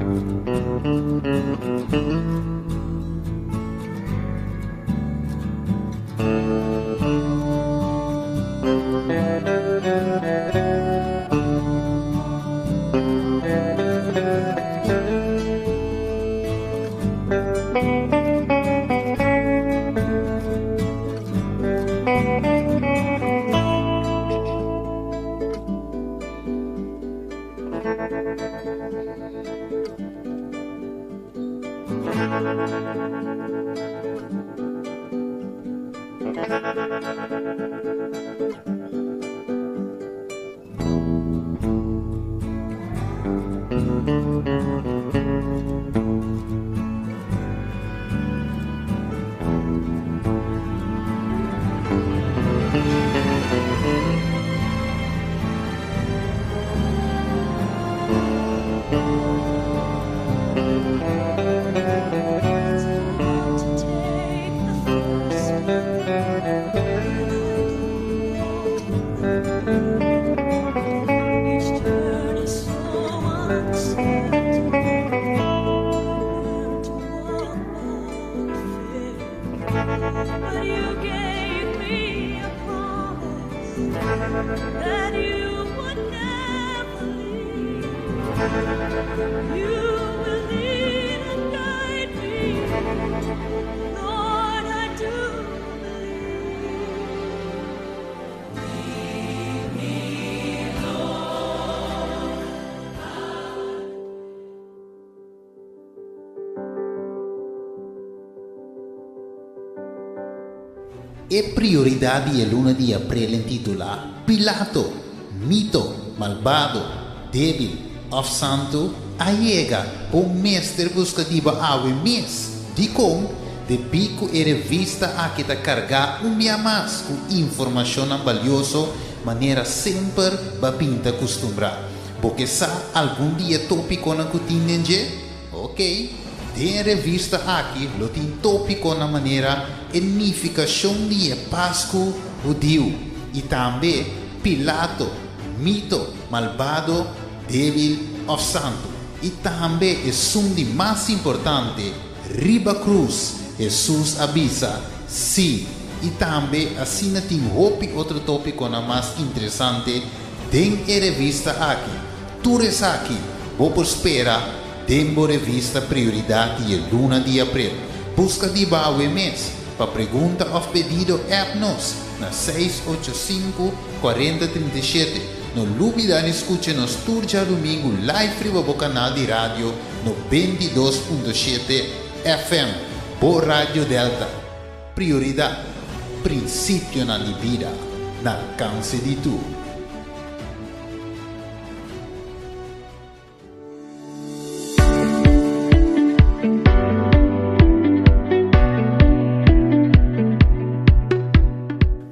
E prioridat di e luna di aprel intitulá Pilato, Mito, Malbado, Débil òf Santu? a yega. Bo mester buska di bo awe mes. Dikon? Debí ku e revista aki ta kargá un bia mas ku informashonnan balioso manera semper bo a bin ta kustumbrá. Bo ke sa algun di e tópikonan ku tin den dje? Ok, den e revista aki lo tin tópikonan manera e nifikashon di e Pasku hudiu i tambe Pilato, mito, malbado, débil òf santu. I tambe esun di mas importante, riba krus Hesus a bisa sí. I tambe asina tin hopi otro tópikonan mas interesante den e revista aki. Tur esaki bo por spera den bo revista Prioridat di e luna di aprel. Buska di bo awe mes. Pa pregunta òf pedido app nos na 685 40 37. No lubida di skucha nos tur djadumingu live riba bo kanal di radio 92.7 FM. Bo Radio Delta. Prioridat, prinsipionan di bida na alkanse di tur.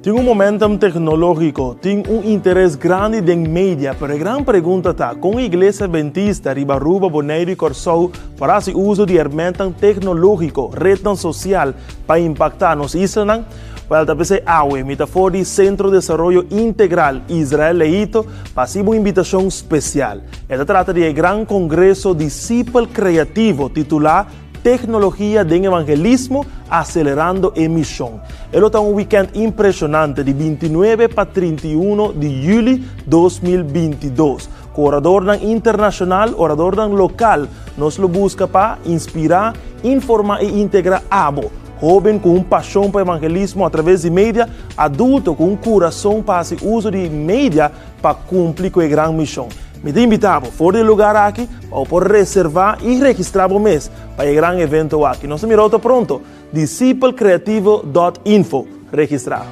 Tin un momentum tecnologico, tin un interes grandi den media, pero e gran pregunta ta, con Iglesia Adventista riba Aruba, Boneiru y Corsou por haci uso di hermentan tecnologico, rednan social, pa impacta nos islanan? Wel, ta p'esei awe mi ta for di Centro Desaroyo Integral Israel Leito pa haci bo un invitacion special. E ta trata di e gran congreso Discipel Creativo titula Tecnologia den Evangelismo, Acelerando e Mision. E lo ta un weekend impresionante di 29 pa 31 di juli 2022. Cu oradornan internacional, oradornan local, nos lo busca pa inspira, informa y integra abo, hoben cu un pasion pa evangelismo a traves di media, adulto cu un curason pa haci uso di media pa cumpli cu e gran mision. Mi ta invita bo for di e lugar aki pa bo por reserva y registra bo mes pa e gran evento aki. Nos ta mira otro pronto. Discipelcreativo dot info. Registra.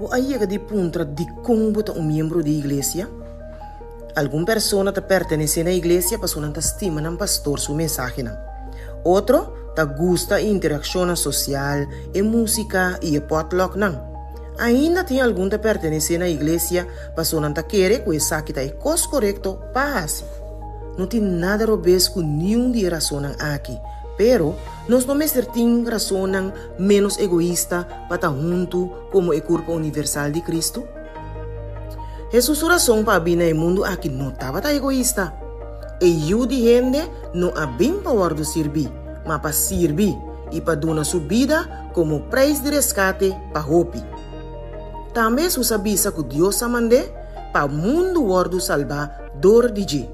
Bo a yega di puntra dikon bo ta un miembro di iglesia? Algun persona ta pertenesé na iglesia pasobra nan ta stima nan pastor su mensahenan. Otro ta gusta e interakshonnan sosial, e músika i e pòtlòknan. Ainda tin algun ta pertenesé na iglesia pasobra nan ta kere ku esaki ta e kos korekto pa hasi. No tin nada robes ku niun di e rasonnan aki. Pero, nos no mester tin rasonnan ménos egoista pa ta huntu komo e kurpa universal di Kristu? Hesus su rason pa a bin na e mundu aki no tabata egoista. E Yu di hende no a bin pa wòrdu sirbí, ma pa sirbi i pa duna su bida komo preis di reskate pa hopi. Tambe Hesus a bisa ku Dios a mand'é pa mundu wòrdu salbá dor di dje.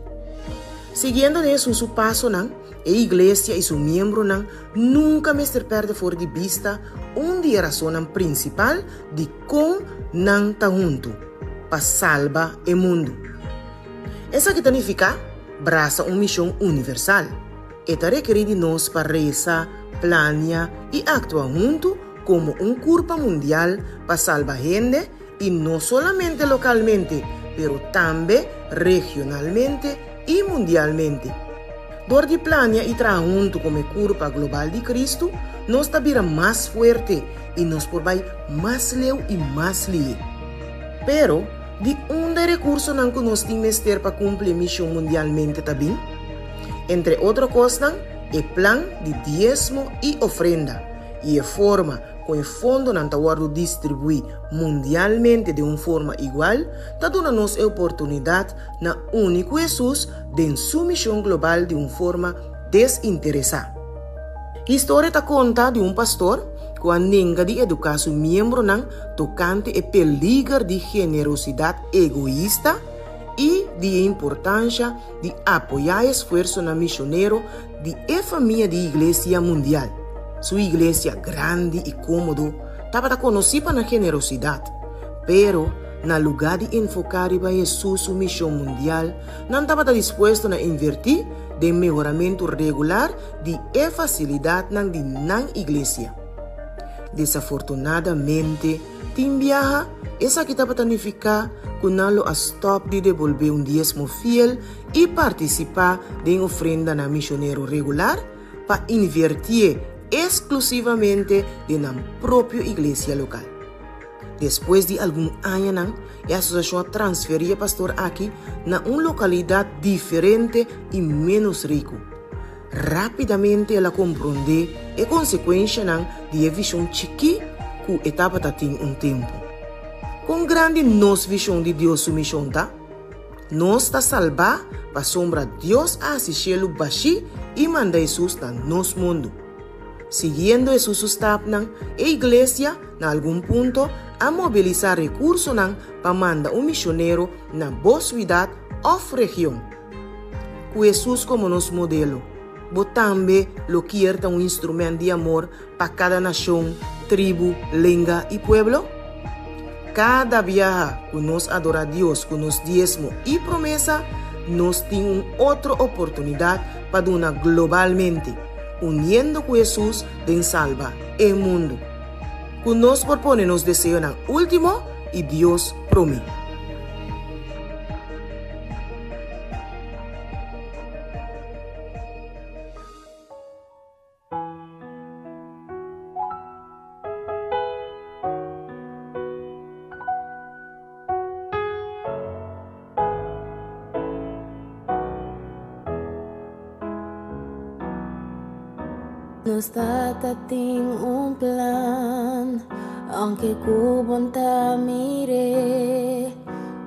Siguiendo den Hesus su pasonan, e iglesia i su miembronan nunka mester pèrdè for di bista un di e rasonnan prinsipal dikon nan ta huntu, pa salba e mundu. Esaki ta nifiká brasa un mishon universal. E ta rekerí di nos pa resa, plania i aktua huntu komo un kurpa mundial pa salba hende i no solamente lokalmente, pero tambe regionalmente i mundialmente. Dor di plania i traha huntu komo e kurpa global di Kristu, nos ta bira mas fuerte i nos por bai mas leu i mas lihé. Pero, di unda e rekursonan ku nos tin mester pa kumpli e mishon mundialmente ta bin? Entre otro kosnan, e plan di diesmo i ofrenda i e forma ku e fondonan ta wòrdu distribuí mundialmente den un forma igual ta duna nos e oportunidat na uni ku Hesus den su mishon global di un forma desinteresá. Historia ta konta di un pastor ku a nenga di eduká su miembronan tokante e peliger di generosidat egoista i di e importansha di apoyá e esfuersonan mishonero di e famia di iglesia mundial. Su iglesia grandi i kómodo tabata konosí pa nan generosidat, pero na lugá di enfoká riba Hesus su mishon mundial, nan tabata dispuesto na invertí den mehoramentu regular di e fasilidatnan di nan iglesia. Desafortunadamente, tin biaha esaki tabata nifiká ku nan lo a stòp di debolbé un diesmo fiel i partisipá den ofrendanan mishonero regular pa invertié eksklusivamente den nan propio iglesia lokal. Despues di algun añanan, e asosiashon a transferí e pastor aki na un lokalidat diferente i ménos riku. Rápidamente el a komprondé e konsekuenshanan di e vishon chikí ku e tabata tin un tempu. Kon grandi nos vishon di Dios su mishon ta? Nos ta salbá pasobra Dios a hasi shelu bashí i manda Hesus na nos mundu. Siguiendo Hesus su stapnan, e iglesia, na algun punto, a mobilisá rekursonan pa manda un mishonero na bo suidat òf region. Ku Hesus komo nos modelo, bo tambe lo kier ta un instrumènt di amor pa kada nashon, tribu, lenga i pueblo? Kada biaha ku nos adorá Dios ku nos diesmo i promesa, nos tin un otro oportunidat pa duna globalmente, uniendo ku Hesus den salba e mundu. Ku nos por pone nos deseonan último i Dios promé. Nos tata tin un plan, aunke ku bon ta mir'é.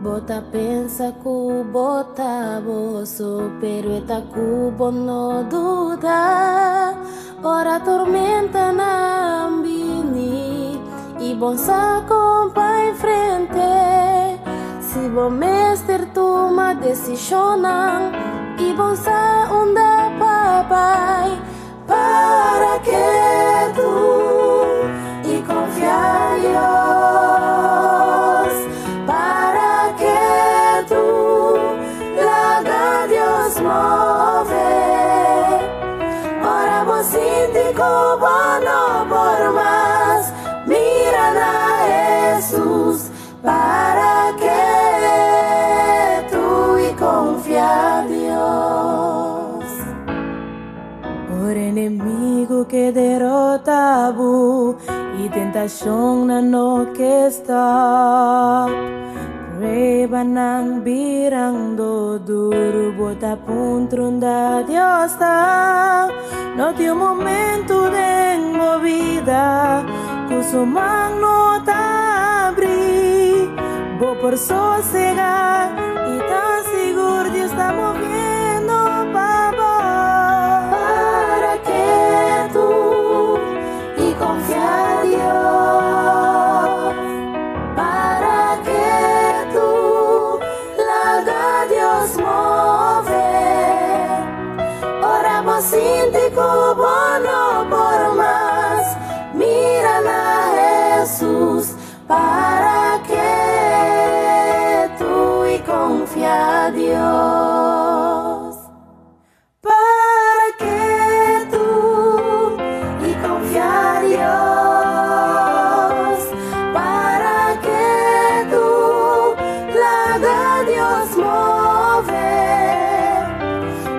Bo ta pensa ku bo ta bo so, pero e ta ku bo, no duda. Ora tormentanan bini i bon sa kon pa enfrent'é. Si bo mester tuma desishonnan i bon sa unda pa bai, para ketu i konfia Dios. Para ketu, laga Dios move. Ora bo sinti ku bo no por mas, mira na Hesus. Para ketu i konfia Dios. Ora enemigu ke derota bo i tentashonnan no ke stòp. Pruebanan birando duru bo ta puntra unda Dios ta. No tin un momento den bo bida ku su man no ta abri. Bo por sosega i ta sigur Dios ta moviendo pa bo. Para ketu i konfia Dios. Para ketu, laga Dios move. Ora bo sinti ku bo no por mas, mira na Hesus. Para ketu i konfia Dios. Para ketu i konfia Dios. Para ketu, laga Dios move.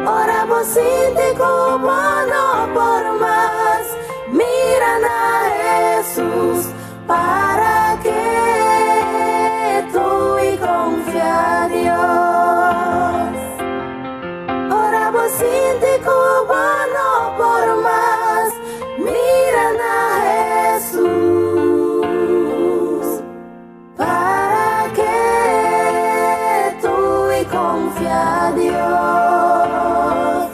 Ora bo sinti ku bo no por mas, mira na Hesus. Para ketu i konfia Dios. Ora bo sinti ku bo no por mas, mira na Hesus. Para ketu i konfia Dios.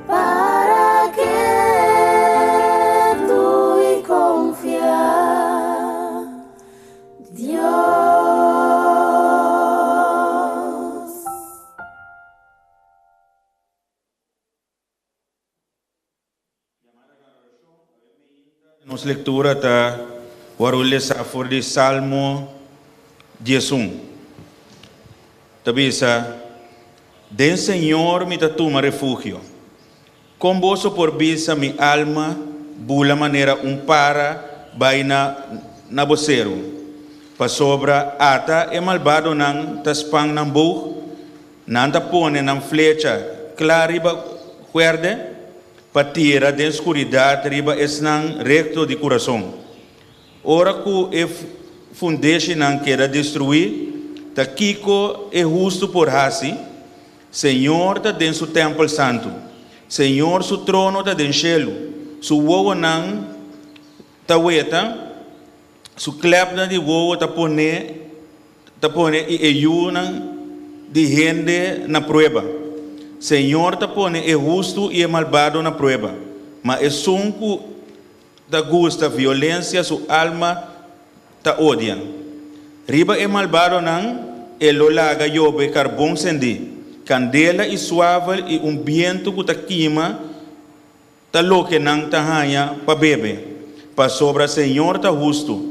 Para ketu i konfia Dios. Nos lectura ta wòrdu lesa for di Salmo 11. Ta bisa, Den Señor mi ta tuma refugio. Kon boso por bisa mi alma bula manera un para bai na na bo seru? Pasobra ata e malbadonan ta span nan boog, nan ta pone nan flecha kla riba kuerde pa tira den skuridat riba esnan rekto di kurason. Ora ku e fundeshinan keda destruí, ta kiko e hustu por hasi? Señor ta den su tèmpel santu. Señor su trono ta den shelu. Su wowonan ta weta, su klèpnan di wowo ta pone ta pone i e yunan di hende na prueba. Señor ta pone e hustu i e malbado na prueba, ma esun ku ta gusta violensia su alma ta odia. Riba e malbadonan e lo laga yobe karbon sendí, kandela i suavel i un bientu ku ta kima ta loke nan ta haña pa bebe. Pasobra Señor ta hustu,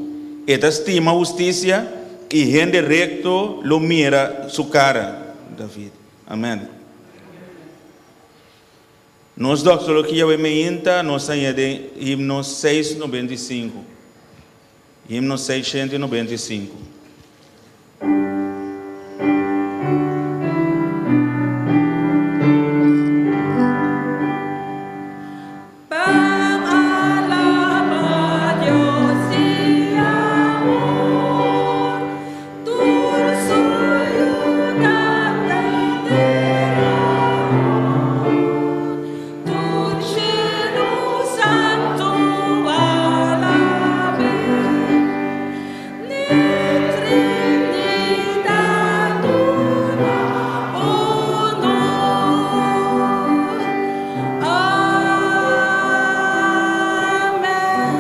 e ta stima hustisia i hende rekto lo mira su kara. David. Amen. Nos doxologia awe meinta nos haña den himno 695. Himno 695. Ban alaba Dios di amor, tur su yunan ta den amor, tur shelu santu alab'é, n'e Trinidat duna honor. Amen.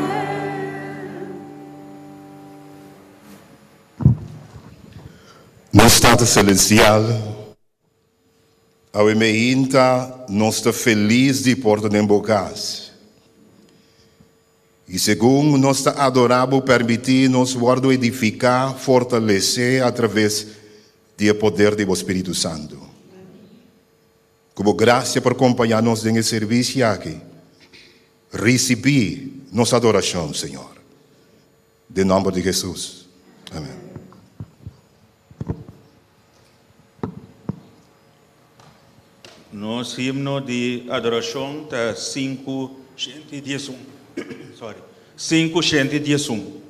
Nos Tata Celestial, awe meinta nos ta feliz di por ta den bo cas. I segun nos ta adorá bo permití nos wòrdu edifiká, fortalesé atraves di e poder di bo Spiritu Santu. Ku bo grasia por kompañá nos den e servisio aki. Risibí nos adorashon, Señor. Den nòmber di Hesus. Amèn. Nos himno di adorashon ta 511. Sorry. 511.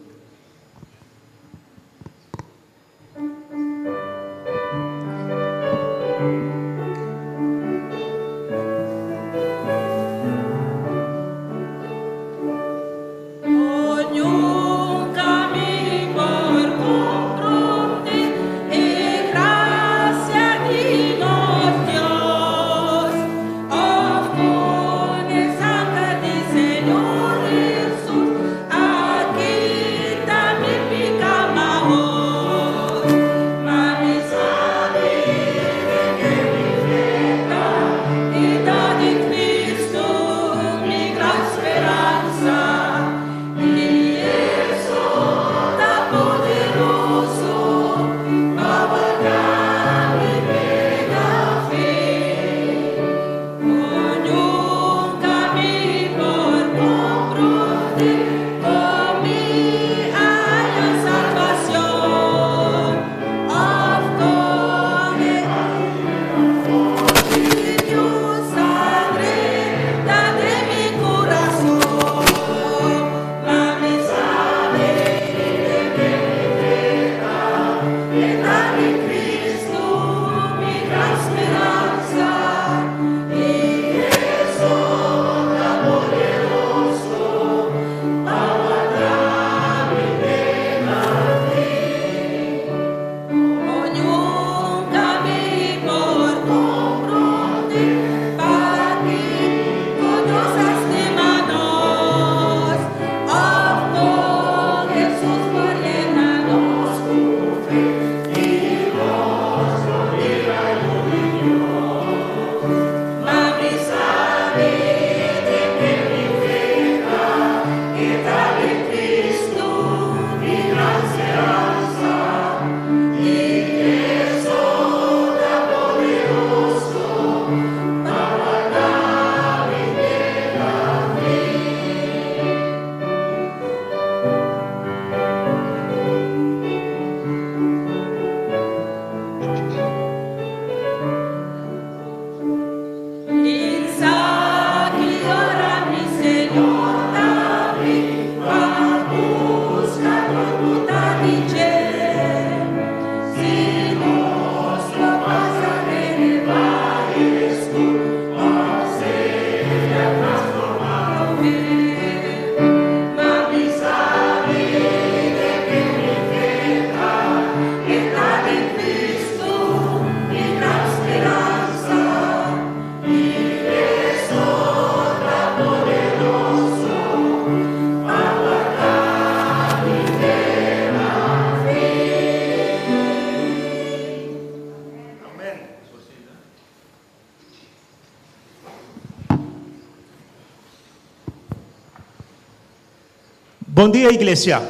Bon dia iglesia.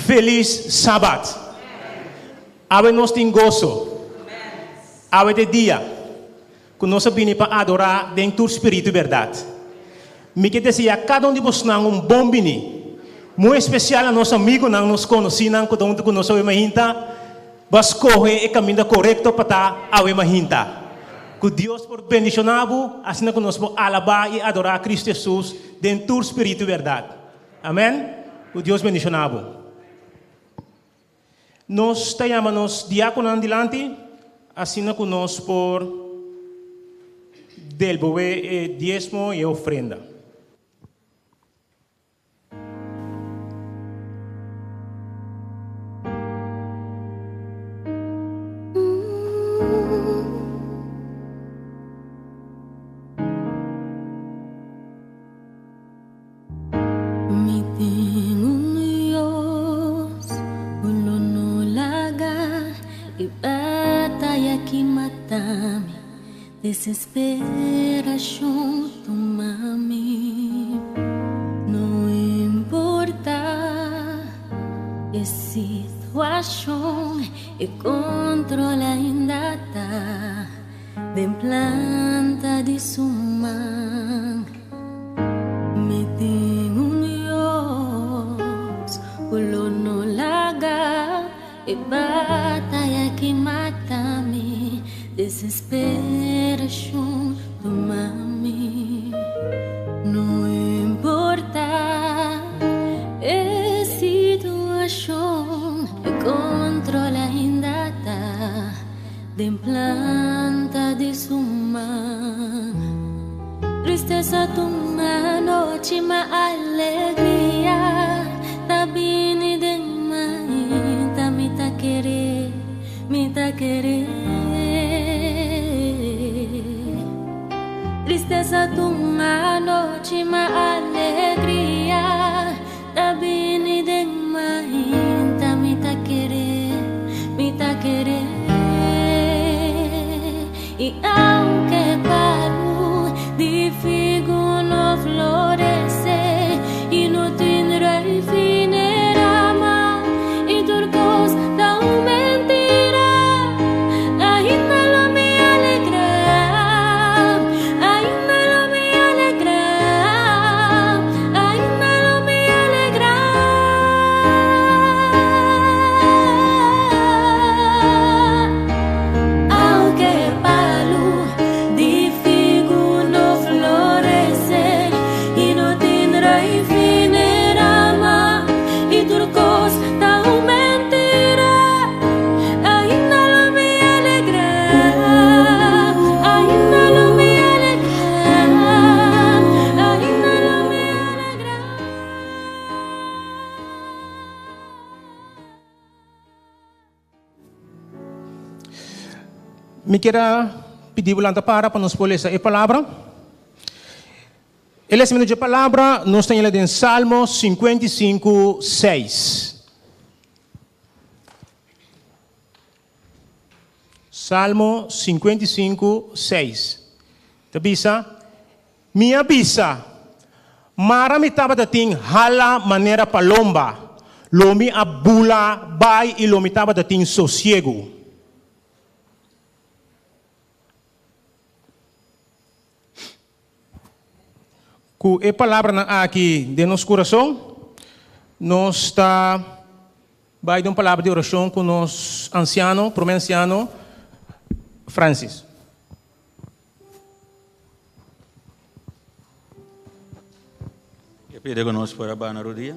Felis Sabat. Awe nos tin goso. Awe ta e dia ku nos a bini pa adorá den tur spiritu i bèrdat. Mi ke deseá kada un di bosnan un bon bini. Muy espesial na nos amigunan, nos konosínan ku ta huntu ku nos awe mainta. Bo a skohe e kaminda korekto pa ta awe mainta. Ku Dios por bendishoná bo asina ku nos por alabá i adorá Kristu Hesus den tur spiritu i bèrdat. Amèn. Ku Dios bendishoná bo. Nos ta yama nos diákononan dilanti asina ku nos por delbowé e diesmo i e ofrenda. Mi tin un Dios ku lo no laga e bataya ki mata mi, desesperashon tuma mi. No importa e situashon, e kontrol ainda ta den planta di su man. Mi tin un Dios ku lo no laga e bataya ki mata mi, desesperashon tuma mi. No importa e situashon, e kontrol ainda ta den planta di su man. Tristesa tuma nochi ma alegria ta bini den mainta. Mi ta kere, mi ta kere. Tristesa tuma nochi ma alegria ta bini den mainta. Mi ta kere, mi ta kere. I aunke palu di figu no florece i no tin raíz n'e rama i tur cos ta un mentira, ainda lo mi alegra, ainda lo mi alegra, ainda lo mi alegra. Aunke palu di figu no florece i no tin raíz n'e rama i tur cos ta un mentira, ainda lo mi alegra, ainda lo mi alegra, ainda lo mi alegra. Mi kier a pidi bo lanta para pa nos por lesa e palabra. E lesamento dje palabra nos ta yela den Salmo 55, 6. Salmo 55, 6. Ta bisa, Mi a bisa, Mara mi tabata tin hala manera palomba, lo mi a bula bai i lo mi tabata tin sosiegu. Ku e palabranan aki den nos kurason, nos ta bai den un palabra di orashon ku nos ansiano, promé ansiano, Francis. E pide ku nos por a bana rodia.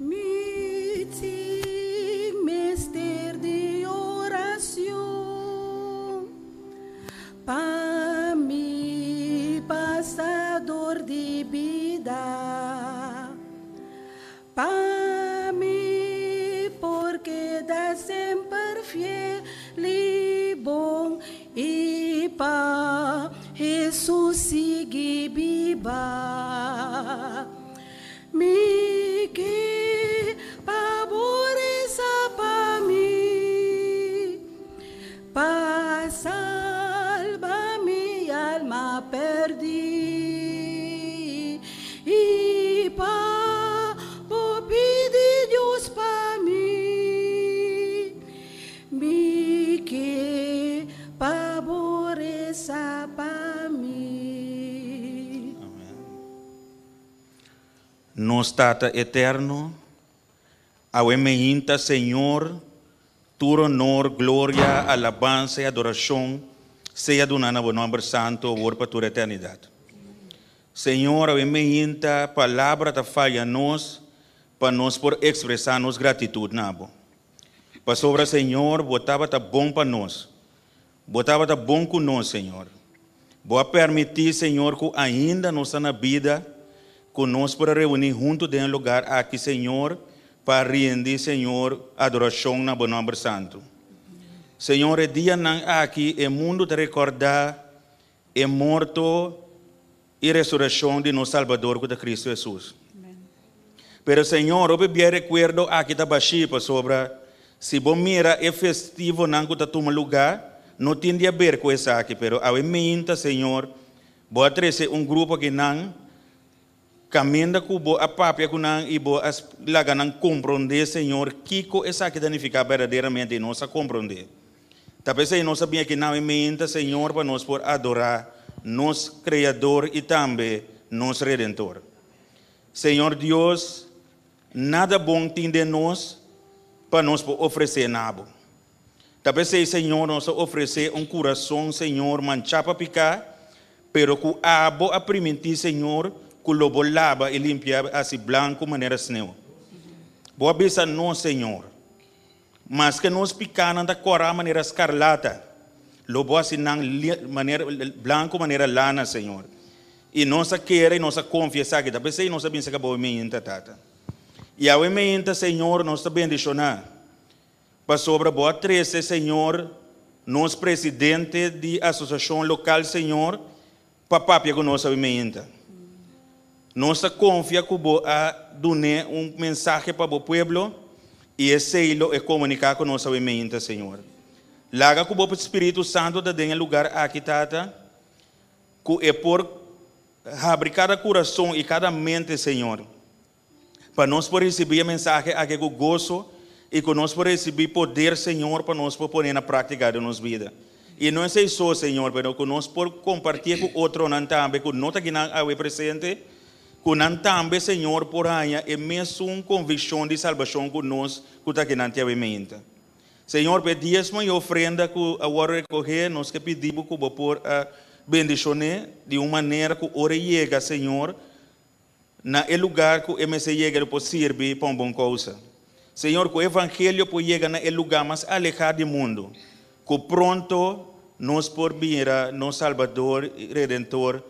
Mi tin mester di oracion Pa mi pasa dor di bida, Pa mi por keda semper fiel i bon, I pa Hesus sigui biba. Mi ke pa bo resa pa mi. Pa salba mi alma perdí I pa bo pidi Dios pa mi Mi ke pa bo resa pa mi. Nos Tata Eterno, awe meinta Señor, tur honor, gloria, alabansa i adorashon sea duná na bo nòmber santu awor pa tur eternidat. Señor, awe meinta palabra ta faya nos pa nos por ekspresá nos gratitut na bo. Pasobra, Señor, bo tabata bon pa nos. Bo tabata bon ku nos, Señor. Bo a permití, Señor, ku ainda nos ta na bida, ku nos por a reuní huntu den e lugar aki, Señor, pa rindi, Señor, adorashon na Bo nòmber santu. Señor, e dianan aki e mundu ta rekordá e morto i resurekshon di nos Salbador ku ta Kristu Hesus. Pero Señor, hopi bia e rekuerdo aki ta bashí pasobra si bo mira e festivonan ku ta tuma lugá no tin di aber ku esaki, pero awe meinta, Señor, bo a trese un grupo akinan kaminda ku bo a papia ku nan i bo a laga nan komprondé, Señor, kiko esaki ta nifiká berdaderamente i nos a komprondé. Ta p'esei nos a bin aki na e meinta, Señor, pa nos por adorá nos Kreador i tambe nos Redentor. Señor Dios, nada bon tin den nos pa nos por ofresé na Bo. Ta p'esei, Señor, nos a ofresé un kurason, Señor, manchá pa piká, pero ku Abo a primintí, Señor, ku lo Bo laba i limpia hasi blanku manera sneu. Bo a bisa nos, Señor, Maske nos pikánan ta kòrá manera skarlata, lo Bo hasi nan manera blanku manera lana, Señor. I nos a kere i nos a konfia esaki. Ta p'esei nos a bin saka Bo meinta, Tata. I awe meinta, Señor, nos ta bendishoná, pasobra Bo a trese, Señor, nos presidente di asosiashon lokal, Señor, pa papia ku nos awe meinta. Nos ta konfia ku bo a dun'é un mensahe pa bo pueblo i esei lo e komuniká ku nos awe meinta, Señor. Laga ku bo Spiritu Santu ta den e lugar aki, Tata, ku e por habri kada kurason i kada mente, Señor, pa nos por risibí e mensahe aki ku goso i ku nos por risibí poder, Señor, pa nos por pon'é na práktika den nos bida. I no esei so, Señor, pero ku nos por kompartié ku otronan tambe ku no ta kinan awe presente, ku nan tambe, Señor, por haña e mesun konvikshon di salbashon ku nos ku ta kinan te awe meinta. Señor, pa e diesmo i ofrenda ku a wòrdu rekohé, nos ke pidi Bo ku Bo por a bendishon'é di un manera ku ora e yega, Señor, Na e lugar ku e mester yega lo por sirbi pa un bon kousa. Señor, ku e evangelio por yega na e lugar mas alehá di mundu, ku pronto nos por mira nos Salbador i Redentor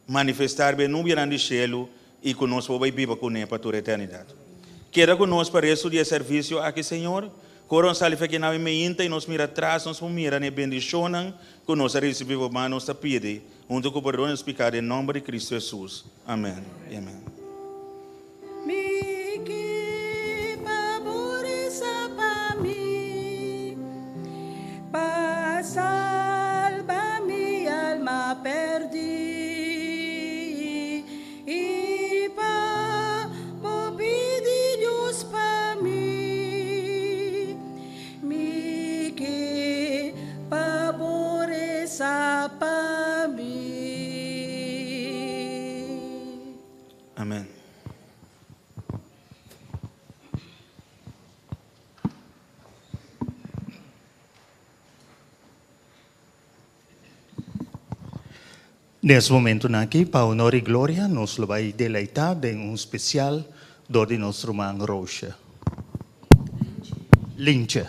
manifestá riba e nubianan di shelu i ku nos por bai biba kuné pa tur eternidat. Keda ku nos pa restu di e servisio aki, Señor. Ku ora nos sali for aki nawe meinta i nos mira atras, nos por mira na e bendishonnan ku nos a risibí pa bo. Nos ta pidi Hunto cu perdon nos pica den nomber di Cristo Jesus. Amen y amen. Mi ke pa bo resa pa mi, pa salba mi alma perdí, i pa bo pidi Dios pa mi. Mi ke pa bo resa pa mi. Amen. Den es momentunan aki, pa honor i gloria, nos lo bai deleitá den un spesial dor di nos ruman Roosje Lintje.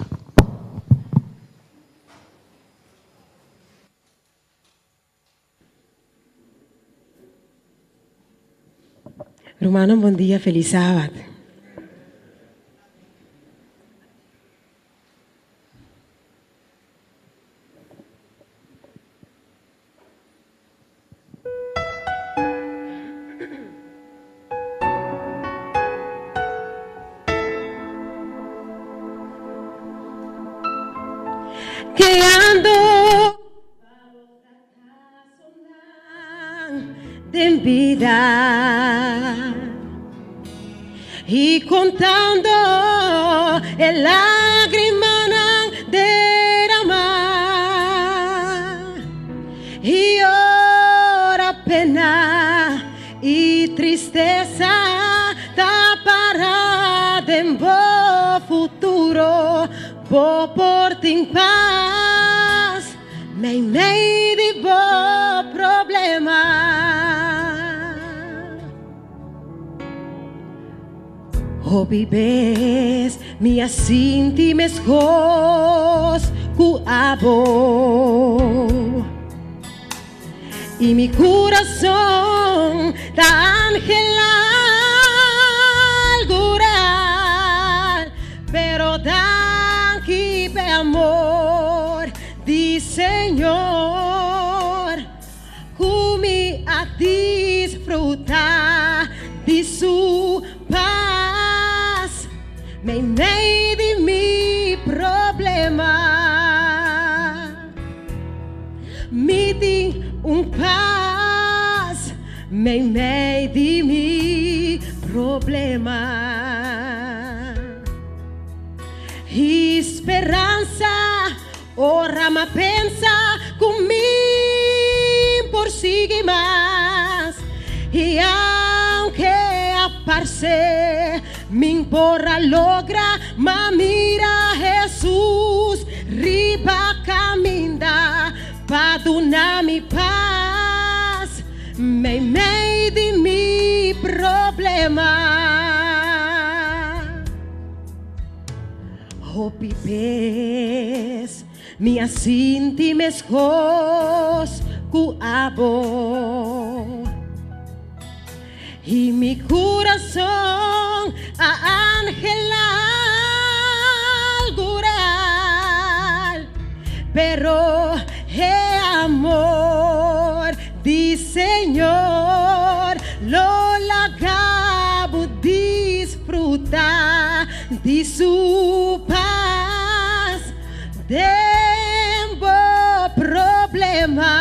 Rumannan bon dia, felis sabat. Keando. bida. I kontando e lágrimanan deramá. I ora pena i tristesa ta para den bo futuro, bo por tin pas meimei di bo problema. Hopi bes mi a sinti meskos ku abo. I mi kurason ta anhelá algu real. Pero danki p'e amor di Señor. Ku mi a disfrutá di su pas meimei di mi problema. Mi tin un pas meimei di mi problema. I speransa Ora m'a pensa ku mi por sigui mas i aunke a parse min por a logra m'a mira Hesus riba kaminda pa duna mi pas meimei di mi problema. Hopi bes mi a sinti meskos ku abo i mi kurason a anhelá algu real, pero e amor di Señor lo laga bo disfrutá. Di su pas den bo problema.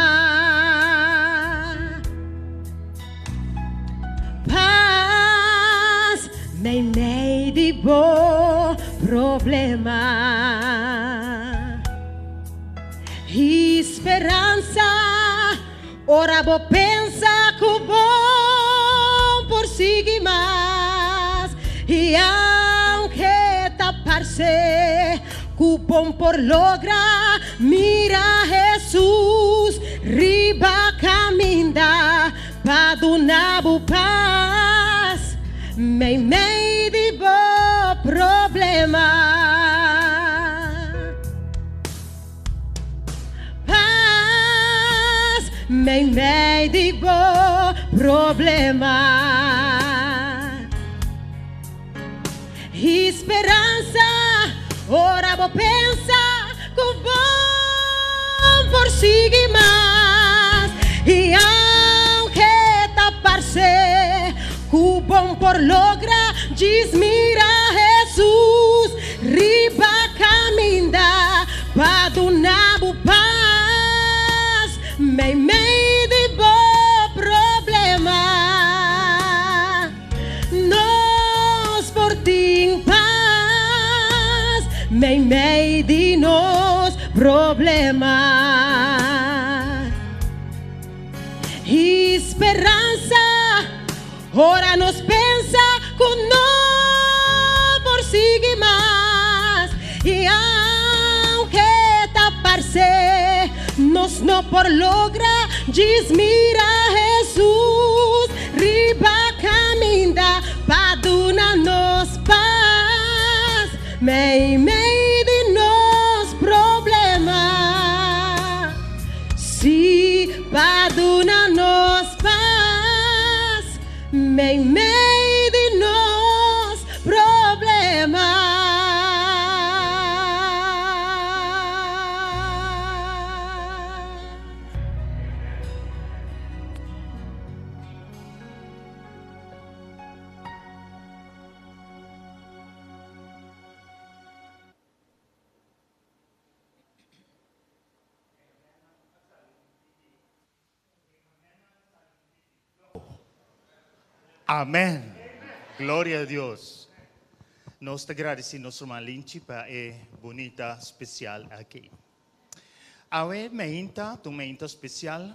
Pas meimei di bo problema. I speransa ora bo pensa ku bo por sigui mas. I aunke ta parse ku bon por logra, mira Hesus riba kaminda pa duna bo pas meimei di bo problema. Pas meimei di bo problema. I speransa ora bo pensa ku bo por sigui mas. I aunke ta parse ku bon por logra, djis mira Hesus riba kaminda pa duna bo pas meimei di bo problema. Nos por tin pas meimei di nos problema. I speransa ora nos pensa ku no por sigui mas. I aunke ta parse nos no por logra, djis mira Hesus riba kaminda pa duna nos pas meimei di nos problema. Sí, pa duna nos pas meimei di nos problema. Amen. Gloria a Dios. Nos ta gradisí nos ruman Linchi pa e bunita spesial aki. Awe meinta ta un meinta spesial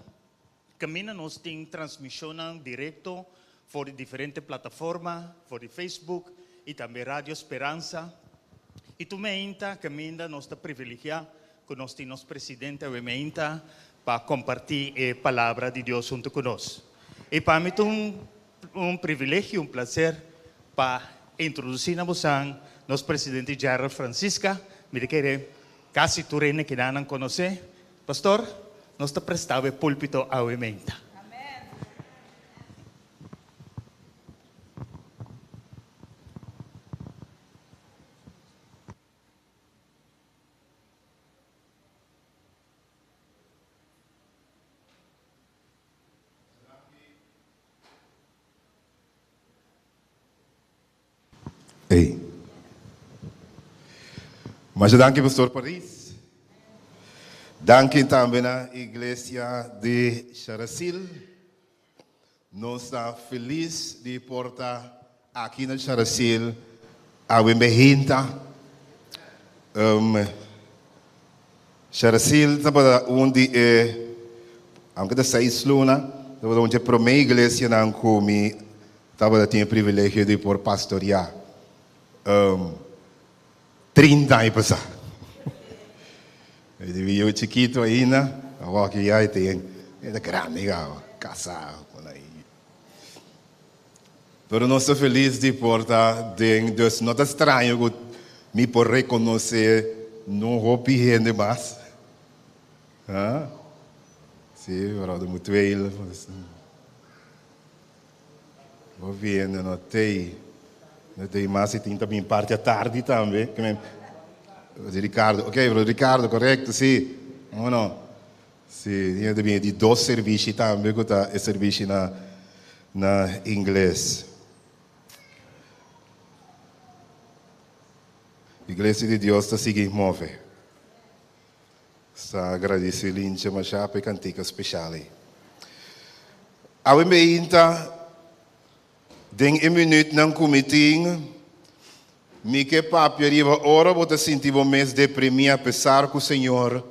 kaminda nos tin transmishonnan direkto for di diferente plataforma, for di Facebook i tambe Radio Speransa. I tur meinta kaminda nos ta privilegiá ku nos tin nos presidente awe meinta pa kompartí e palabra di Dios huntu ku nos. I pa mi ta un un privilegio, un plaser pa introdusí na bosan nos presidente Gerald Francisca. Mi ta kere kasi tur hende kidanan konosé. Pastor, nos ta prestá bo e púlpito awe meinta. Ey. Masha danki Pastor Paris. Danki tambe na Iglesia di Sharasil. Nos ta felis di por ta aki na Sharasil awe mehinta. Um, Sharasil tabata un di e, aunke ta seis luna, tabata un di e promé iglesianan ku mi tabata tin e privilegio di por pastoriá. Um, 30 aña pasá. Mi di yu chikitu ainda, awor aki ya e tin, e ta grandi kaba, kasá ku nan yu. Pero nos ta felis di por ta den, dus no ta straño ku mi por rekonosé no hopi hende mas. Ha? Sí, mevrouw de Mutueel. Hopi hende no tei. No tei mas i tin ta bin parti atardi tambe. Ke men Di Ricardo. Ok, bro Ricardo, korekto, si. O no? Si, tin hende bin di dos servishi tambe ku ta e servishi na na ingles. Iglesia di Dios ta sigui move. Sa gradisi Linche mashá pa e kantika speshal ei. Awe meinta, den e minütnan ku mi tin, mi ke papia riba ora bo ta sinti bo mes deprimí apesar ku Señor,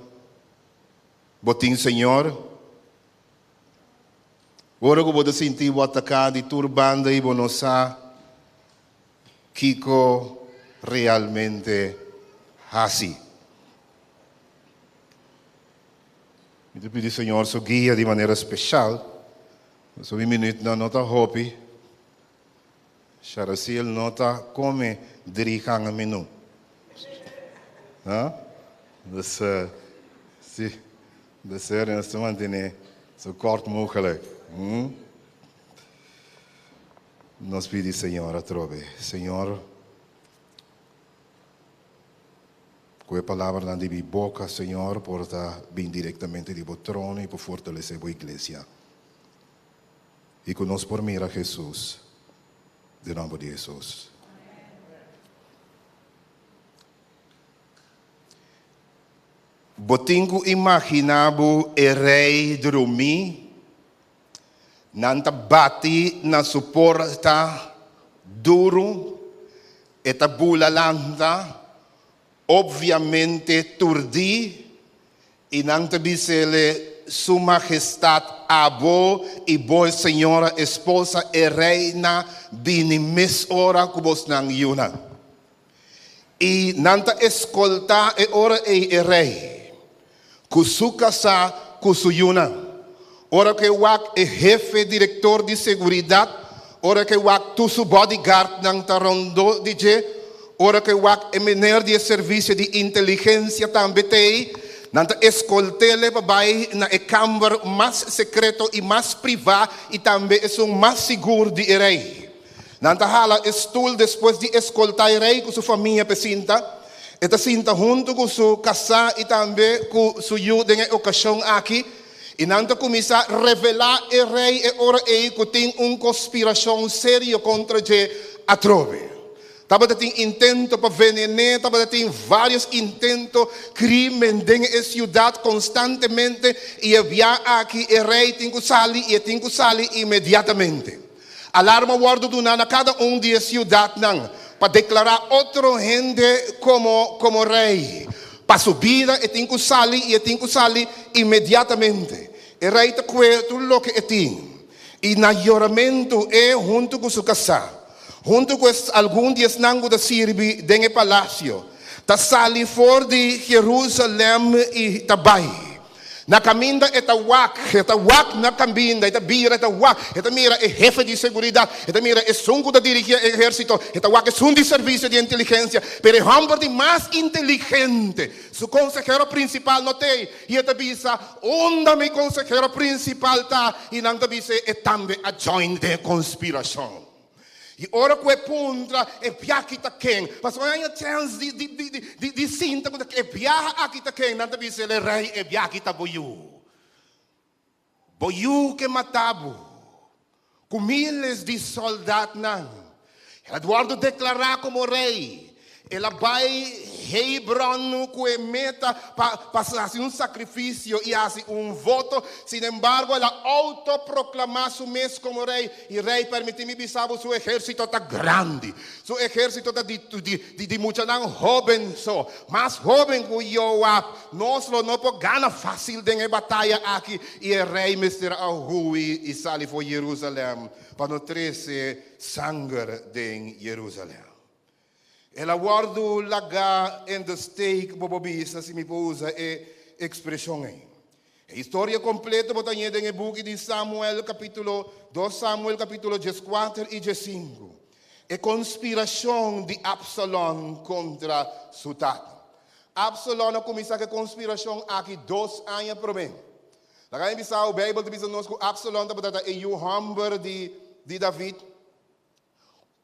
bo tin Señor. Ora ku bo ta sinti bo ataká di tur banda i bo no sa kiko realmente hasi. Mi ta pidi Señor su guia di manera special. Pasobra mi minuutnan no ta hopi. Sharaciel no ta come dri ganga menu. Ha? Dus, si, dus nos ta mantene zo kort mogelijk. Hm? Nos pidi Señor atrobe. Señor, Ku e palabranan di mi boka, Señor, por ta bin direktamente di bo trono i por fortalesé bo iglesia. I ku nos por mira Hesus. Den nòmber di Hesus. Bo tin ku imaginá bo e rei drumí, nan ta bati na su porta duru, E ta bula lanta, obviamente turdí, i nan ta bis'ele, Su Mahestat, abo i bo señora esposa, e reina, bini mesora ku bosnan yunan. I nan ta eskoltá e ora ei e rei, ku su kasá ku su yunan. Ora ku e wak e hefe direktor di seguridat, ora ku e wak tur su bodyguardnan ta rondó di dje, ora ku e wak e meneer di e servisio di inteligensia tambe t'ei, nan ta eskolt'ele pa bai na e kamber mas sekreto i mas privá i tambe esun mas sigur di e rei. Nan ta hala e stul despues di eskoltá e rei ku su famia p'e sinta. E ta sinta huntu ku su kasá i tambe ku su yu den e okashon aki. I nan ta kuminsá revelá e rei e ora ei ku tin un konspirashon serio kontra dje atrobe. Tabata tin intento pa venen'é, tabata tin vários intento krímen den e siudat konstantemente i e bia aki e rei tin ku sali i e tin ku sali inmediatamente. Alarma a wòrdu duná na kada un di e siudatnan pa deklará otro hende komo komo rei. Pa su bida e tin ku sali i e tin ku sali inmediatamente. E rei ta kue tur loke e tin. I na yoramentu e huntu ku su kasá, huntu ku algun di esnan ku ta sirbi den e palasio, ta sali for di Jerusalèm i ta bai. Na kaminda e ta wak, e ta wak na kaminda, e ta bira, e ta wak, e ta mira e hefe di seguridat, e ta mira esun ku ta dirigí e ehérsito, e ta wak esun di servisio di inteligensia, pero e hòmber di mas inteligente, su konsehero prinsipal no t'ei, i e ta bisa, Unda mi konsehero prinsipal ta? I nan ta bis'é, E tambe a join den e konspirashon. I ora ku e puntra, E biaha ta ken? Pasobra nan a chèns di di di di di sinta ku e biaha aki ta ken? Nan ta bisa el, E rei, e biaha ta bo yu. Bo yu ke mata bo ku míles di sòldatnan. El a wòrdu deklará komo rei. El a bai Hebron ku e meta pa pa hasi un sakrifisio i hasi un voto. Sinembargo, el a outoproklamá su mes komo rei. I rei, permití mi bisa bo, su ehérsito ta grandi. Su ehérsito ta di di di muchanan hóben so, mas hóben ku Joab. Nos lo no por gana fásil den e bataya aki. I e rei mester a hui i sali for Jerusalèm pa no trese sanger den Jerusalèm. El a wòrdu lagá in de steek, bo por bisa, si mi por usa e ekspreshon ei. E historia kompleto bo ta hañ'é den e buki di Samuel, kapítulo dos Samuel, kapítulo dieskuater i diesinku. E konspirashon di Absalon kontra su tata. Absalon a kuminsá ku e konspirashon aki dos aña promé. Laga mi bisa bo, Beibel ta bisa nos ku Absalon tabata ta e yu hòmber di di David.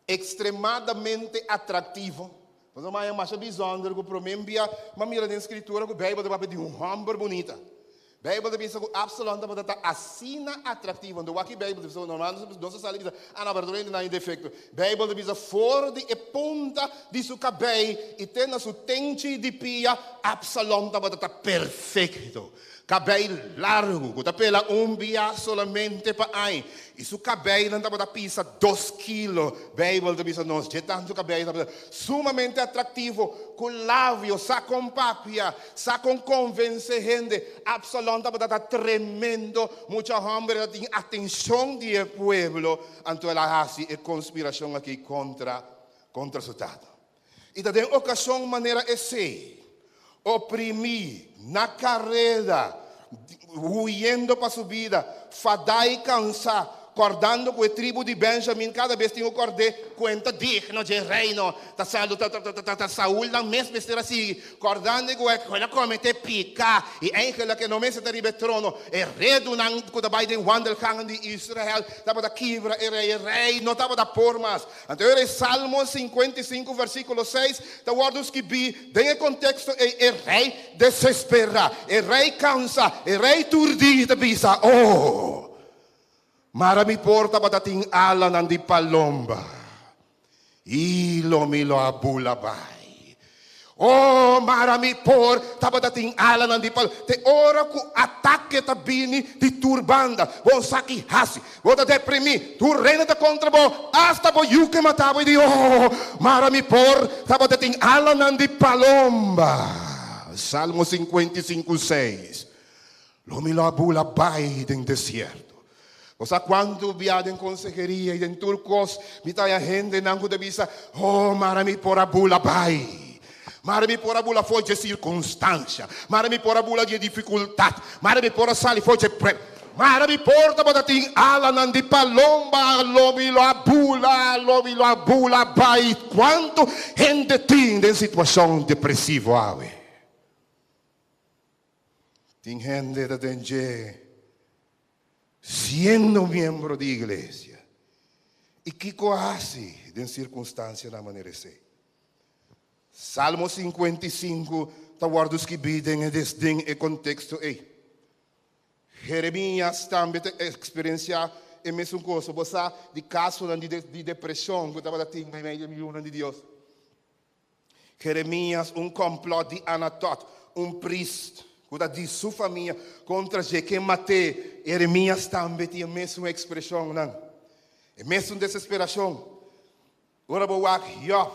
Ekstremadamente atraktivo. Nos a maya masha bizonder ku promé bia m'a mira den Skritura ku Beibel ta papia di un hòmber bunita. Beibel ta bisa ku Absalon tabata ta asina atraktivo. Anto wak ki Beibel ta bisa? Normal nos ta sali bisa, ah no, pero tur hende nan e defekto. Beibel ta bisa for di e punta di su kabei i te na su tenchi di pia, Absalon tabata ta perfekto. Kabei largu ku ta pela un bia solamente pa aña i su kabeinan tabata pisa dos kilo. Beibel ta bisa nos dje tantu kabei tabata sumamente atraktivo, ku labio sa kon papia, sa kon konvensé hende. Absalon tabata ta tremendo mucha hòmber, el a tin atenshon di e pueblo, anto el a hasi e konspirashon aki kontra kontra su tata. I ta den okashon manera esei, oprimí, na kareda, huyendo pa su bida, fadá i kansá, kòrdando ku e tribu di Benjamin kada bes tin ku kòrd'é ku e ta digno dje reino, ta ta Saul nan mes mester a sigui, kòrdando ku el a kometé piká i eingelik e no mester ta riba e trono. E redunan ku ta bai den wandelgangen di Israel tabata kibra e rei, e rei no tabata por mas. Anto e Salmo 55 versíkulo 6 ta wòrdu skibí den e konteksto ei, e rei desesperá, e rei kansa, e rei turdí ta bisa, Oh, mara mi por tabata tin alanan di palomba, i lo mi lo a bula bai. Oh, mara mi por tabata tin alanan di pal. Te ora ku atake ta bini di tur banda, bo sa ki hasi. Bo ta deprimí, tur rende ta kontra bo, asta bo yu ke mata bo i di, Oh, mara mi por tabata tin alanan di palomba. Salmo 55, 6. Lo mi lo a bula bai den desierto. Bo sa kuantu bia den konseheria i den tur kos mi ta haña hendenan ku ta bisa, Oh, mara mi por a bula bai. Mara mi por a bula for dje sirkunstansha. Mara mi por a bula dje difikultat. Mara mi por a sali for dje prep. Mara mi por tabata tin alanan di palomba. Lo mi lo a bula, lo mi lo a bula bai. Kuantu hende tin den situashon depresivo awe? Tin hende ta den dje siendo miembro di iglesia. I kiko a hasi den sirkunstansianan manera esei? Salmo 55 ta wòrdu skibí den e den e konteksto ei. Jeremias tambe ta eksperensiá e mesun kos. Bo sa di kasonan di di depreshon ku tabata tin meimei di e yunan di Dios. Jeremias, un kòmplòt di Anatot, un prist ku ta di su famia kontra dje ke mat'é. Jeremias tambe tin e mesun ekspreshonnan. E mesun desesperashon. Ora bo wak Yòb,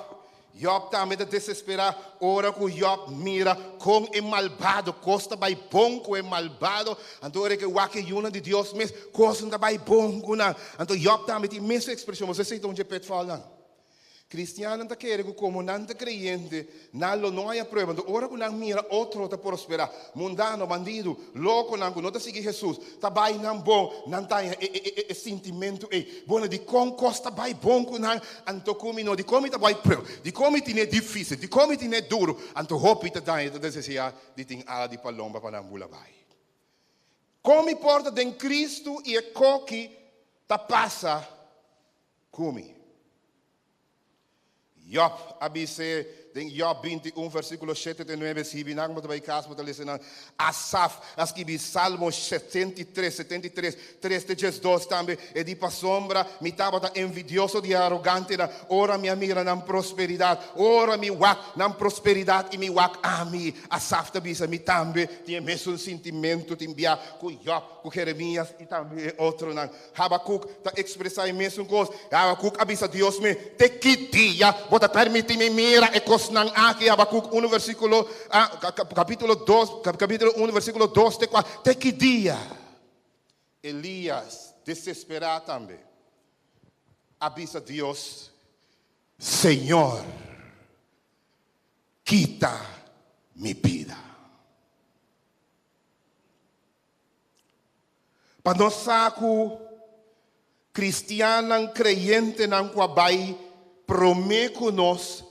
Yòb tambe ta desesperá ora ku Yòb mira kon e malbado, kos ta bai bon ku e malbado. Anto ora ke wak e yunan di Dios mes, kos no ta bai bon ku nan. Anto Yòb tambe tin mesun ekspreshon. Boso esei ta un dje pitfallnan. Kristiannan ta kere ku komo nan ta kreyente, nan lo no haña prueba. Anto ora ku nan mira otro ta prosperá, mundano, bandidu, lokonan ku no ta sigui Hesus, ta bai nan bon, nan ta haña e e e sintimentu ei, Bueno, dikon kos ta bai bon ku nan, anto ku mi no? Dikon mi ta bai prueba? Dikon mi tine difísil? Dikon mi tine duru? Anto hopi ta daña, ta deseá di tin ala di palomba pa nan bula bai. Kon mi por ta den Kristu i e koki ta pasa ku mi. Yòb a bis'é den Yòb 21 versíkulo shete te nuebe, Skibi nan bo ta bai kas bo ta lesa nan. Asaf a skibi Salmo 73, 73, tres te 12 tambe. E di, Pasobra mi tabata envidioso di e arogantenan ora mi a mira nan prosperidat. Ora mi wak nan prosperidat i mi wak ami. Asaf ta bisa, Mi tambe tin e mesun sintimentu tin bia ku Yòb, ku Jeremias i tambe e otronan. Habakuk ta ekspresá e mesun kos. Habakuk a bisa Dios mi, Te ki dia bo ta permití mi mira e kosnan aki? Habakuk unu versíkulo, kapítulo dos, kapítulo unu versíkulo dos te kua. Te ki dia? Elías, desesperá tambe, a bisa Dios, Señor, kita mi bida. Pa nos sa ku kristiannan kreyentenan ku a bai promé ku nos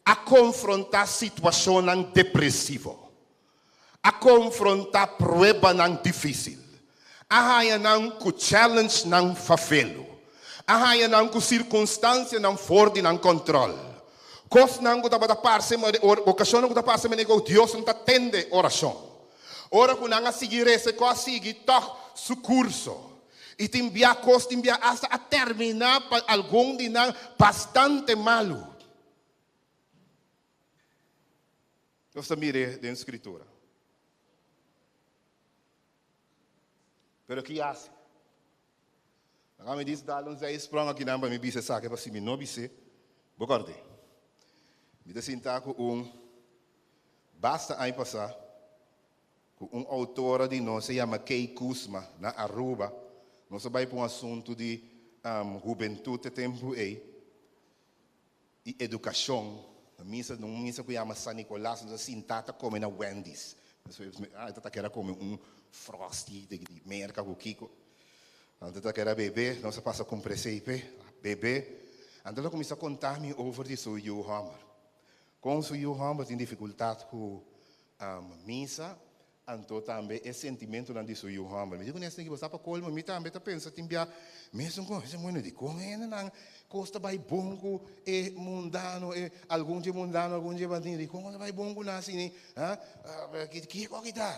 a konfrontá situashonnan depresivo, a konfrontá pruebanan difísil, a haña nan ku challengenan fafelu, a haña nan ku sirkunstansianan for di nan kòntròl, kosnan ku tabata parse, okashonnan ku ta parse manera ku Dios no ta tende orashon. Ora ku nan a sigui resa e kos a sigui tòg su kurso. I tin bia kos tin bia asta a terminá pa algun di nan bastante malu. Nos ta mir'é den Skritura. Pero ki hasi? Laga mi dis dal un zijsprong akinan pa mi bisa esaki pa si mi no bis'é, bo kòrd'é. Mi ta sinta ku un basta aña pasá ku un outora di nos se yama Kay Kuzma na Aruba. Nos a bai pa un asuntu di hubentut e tempu ei i edukashon. Na misa, na un misa ku yama San Nicolas, nos a sinta ta kome na Wendy's. Ah, e ta kere kome un Frosty di Merka ku kiko. Anto ta kere bebe, nos a pasa kumpra esei p'e, bebe. Anto el a kuminsá konta mi over di su yu hòmber. Kon su yu hòmber tin difikultat ku misa, anto tambe e sentimentunan di su yu hòmber. Mi di ku Nestor, bo sa pa kolmo, mi tambe ta pensa tin bia mesun kon. Mi di, bueno, dikon hendenan kos ta bai bon ku e mundano, e algun dje mundano, algun dje bandido, dikon ta bai bon ku nan asina? Ha? Kiko aki ta?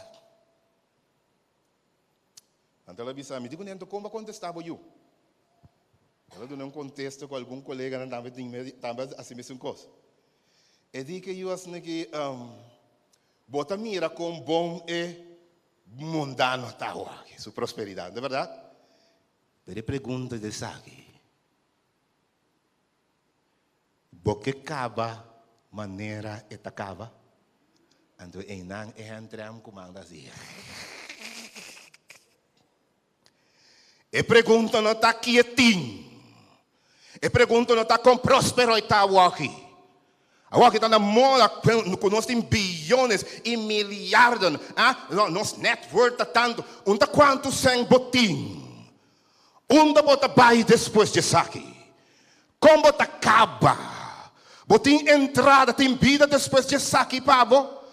Anto el a bisa mi, di ku anto kon bo a kontestá bo yu? El a duna un kontesta ku algun koleganan tambe tin tambe a hasi mesun kos. E di ku e yu asina ki, Bo ta mira kon bon e mundano ta awor, su prosperidat, no ta bèrdat? Pero e pregunta di esaki, Bo ke kaba manera e ta kaba? Anto einan e hèntrèm ku manda hasi. E pregunta no ta ki e tin. E pregunta no ta kon próspero e ta awoki. Awoki ta na moda ku nos tin biyones i miliarden. Ah, nos net worth ta tantu. Un ta kuantu sèn bo tin? Unda bo ta bai despues di esaki? Kon bo ta kaba? Bo tin entrada, tin bida despues di esaki pa bo?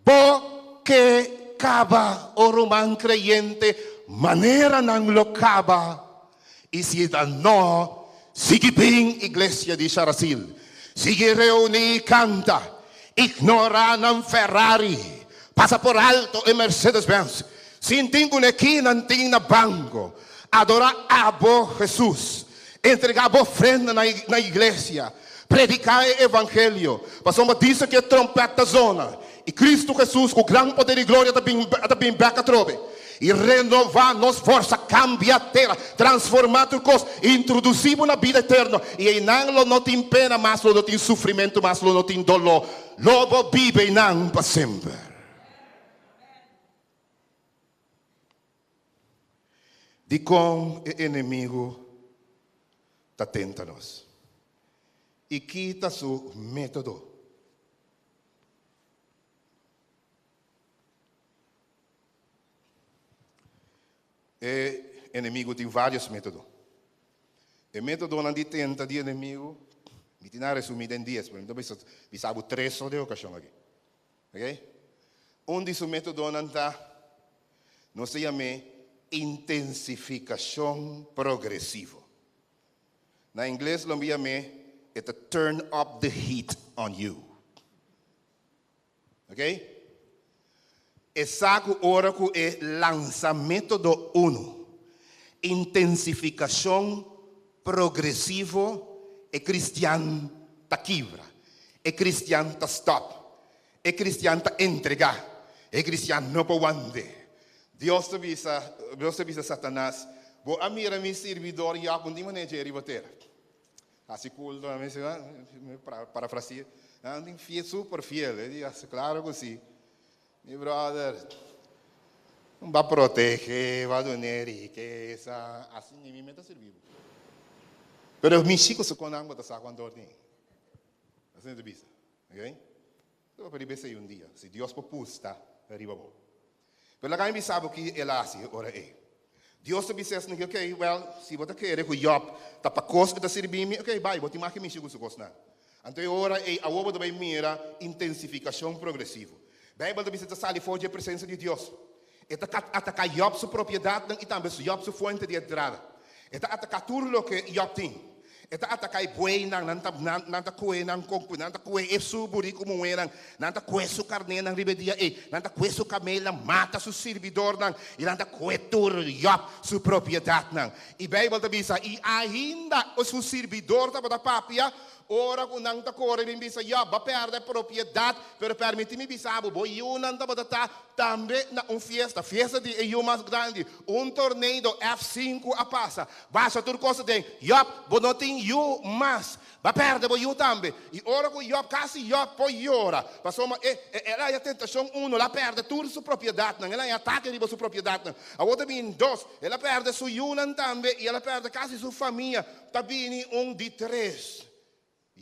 Bo ke kaba, o ruman kreyente, manera nan lo kaba? I si ta no, sigui bin iglesia di Sharasil, sigui reuní i kanta, ignorá nan Ferrari, pasa por alto e Mercedes Benz, Sinti ku neki nan tin na banko. Adorá abo, Hesus. Entregá bo ofrenda na na iglesia. Prediká e evangelio. Pasobra disa ku e trompèt ta zona, i Kristu Hesus ku gran poder i gloria ta bin ta bin bèk atrobe. I renová nos forsa, kambia tera, transformá tur kos, introdusí bo na bida eterno. I einan lo no tin pena mas, lo no tin sufrimentu mas, lo no tin doló. Lo bo biba einan pa semper. Dikon e enemigu ta tenta nos? I ki ta su método? E enemigu tin vários método. E métodonan di tenta di enemigu, mi tin a resumí den dies, pero mi ta bisa bisa bo tres so den okashon aki. Ok? Un di su métodonan ta, nos ta yam'é intensifikashon progresivo. Na ingles lo mi yam'é e ta turn up the heat on you. Ok? E sa ku ora ku e lansa método unu, intensifikashon progresivo, e kristian ta kibra, e kristian ta stòp, e kristian ta entregá, e kristian no por want'é. Dios ta bisa, Dios ta bisa Satanas, Bo a mira mi sirbidor Yòb un di manera dje riba tera. Hasi kulto, mi parafrasia, nan tin fiel, super fiel, e di hasi klaro ku si. Mi brother, ba protege, ba dun'é rikesa, asi ni mi mester sirbi bo. Pero mi si ku su konan bo ta sa kuantu or tin. Asina ta bisa, ok? Bo por riba esei un dia, si Dios por pusta riba bo. Pero laga mi bisa bo ki el a hasi e ora ei. Dios ta bisa esnan ki, ok, wèl, si bo ta kere ku Jòb ta pa kos e ta sirbi mi, ok, bai, bo tin mas ke mishi ku su kosnan. Anto e ora ei awor bo ta bai mira intensifikashon progresivo. Beibel ta bisa ta sali for dje presensia di Dios. E ta ataká Jòb su propiedatnan i tambe Jòb su fuente di entrada. E ta ataká tur loke Jòb tin. E ta ataká e bueynan, nan ta nan ta kue nan kon nan ta kue e su buriku muhénan, nan ta kue su karnénan riba e dia ei, nan ta kue su kamelnan, mata su sirbidornan, i nan ta kue tur Jòb su propiedatnan. I Beibel ta bisa, I ainda su sirbidor tabata papia, Ora ku nan ta kore bin bisa, Jòb, bo a pèrdè propiedat, pero pèrmití mi bisa bo, bo yunan tabata ta tambe na un fiesta, fiesta di e yu mas grandi. Un tornado F sinku a pasa, basha tur kos aden. Jòb, bo no tin yu mas. Bo a pèrdè bo yu tambe. I ora ku Jòb, kasi Jòb por yora, pasobra e, el a haña tentashon uno, el a pèrdè tur su propiedatnan, el a haña atake riba su propiedatnan. Awor ta bini dos, el a pèrdè su yunan tambe i el a pèrdè kasi su famia. Ta bini un di tres.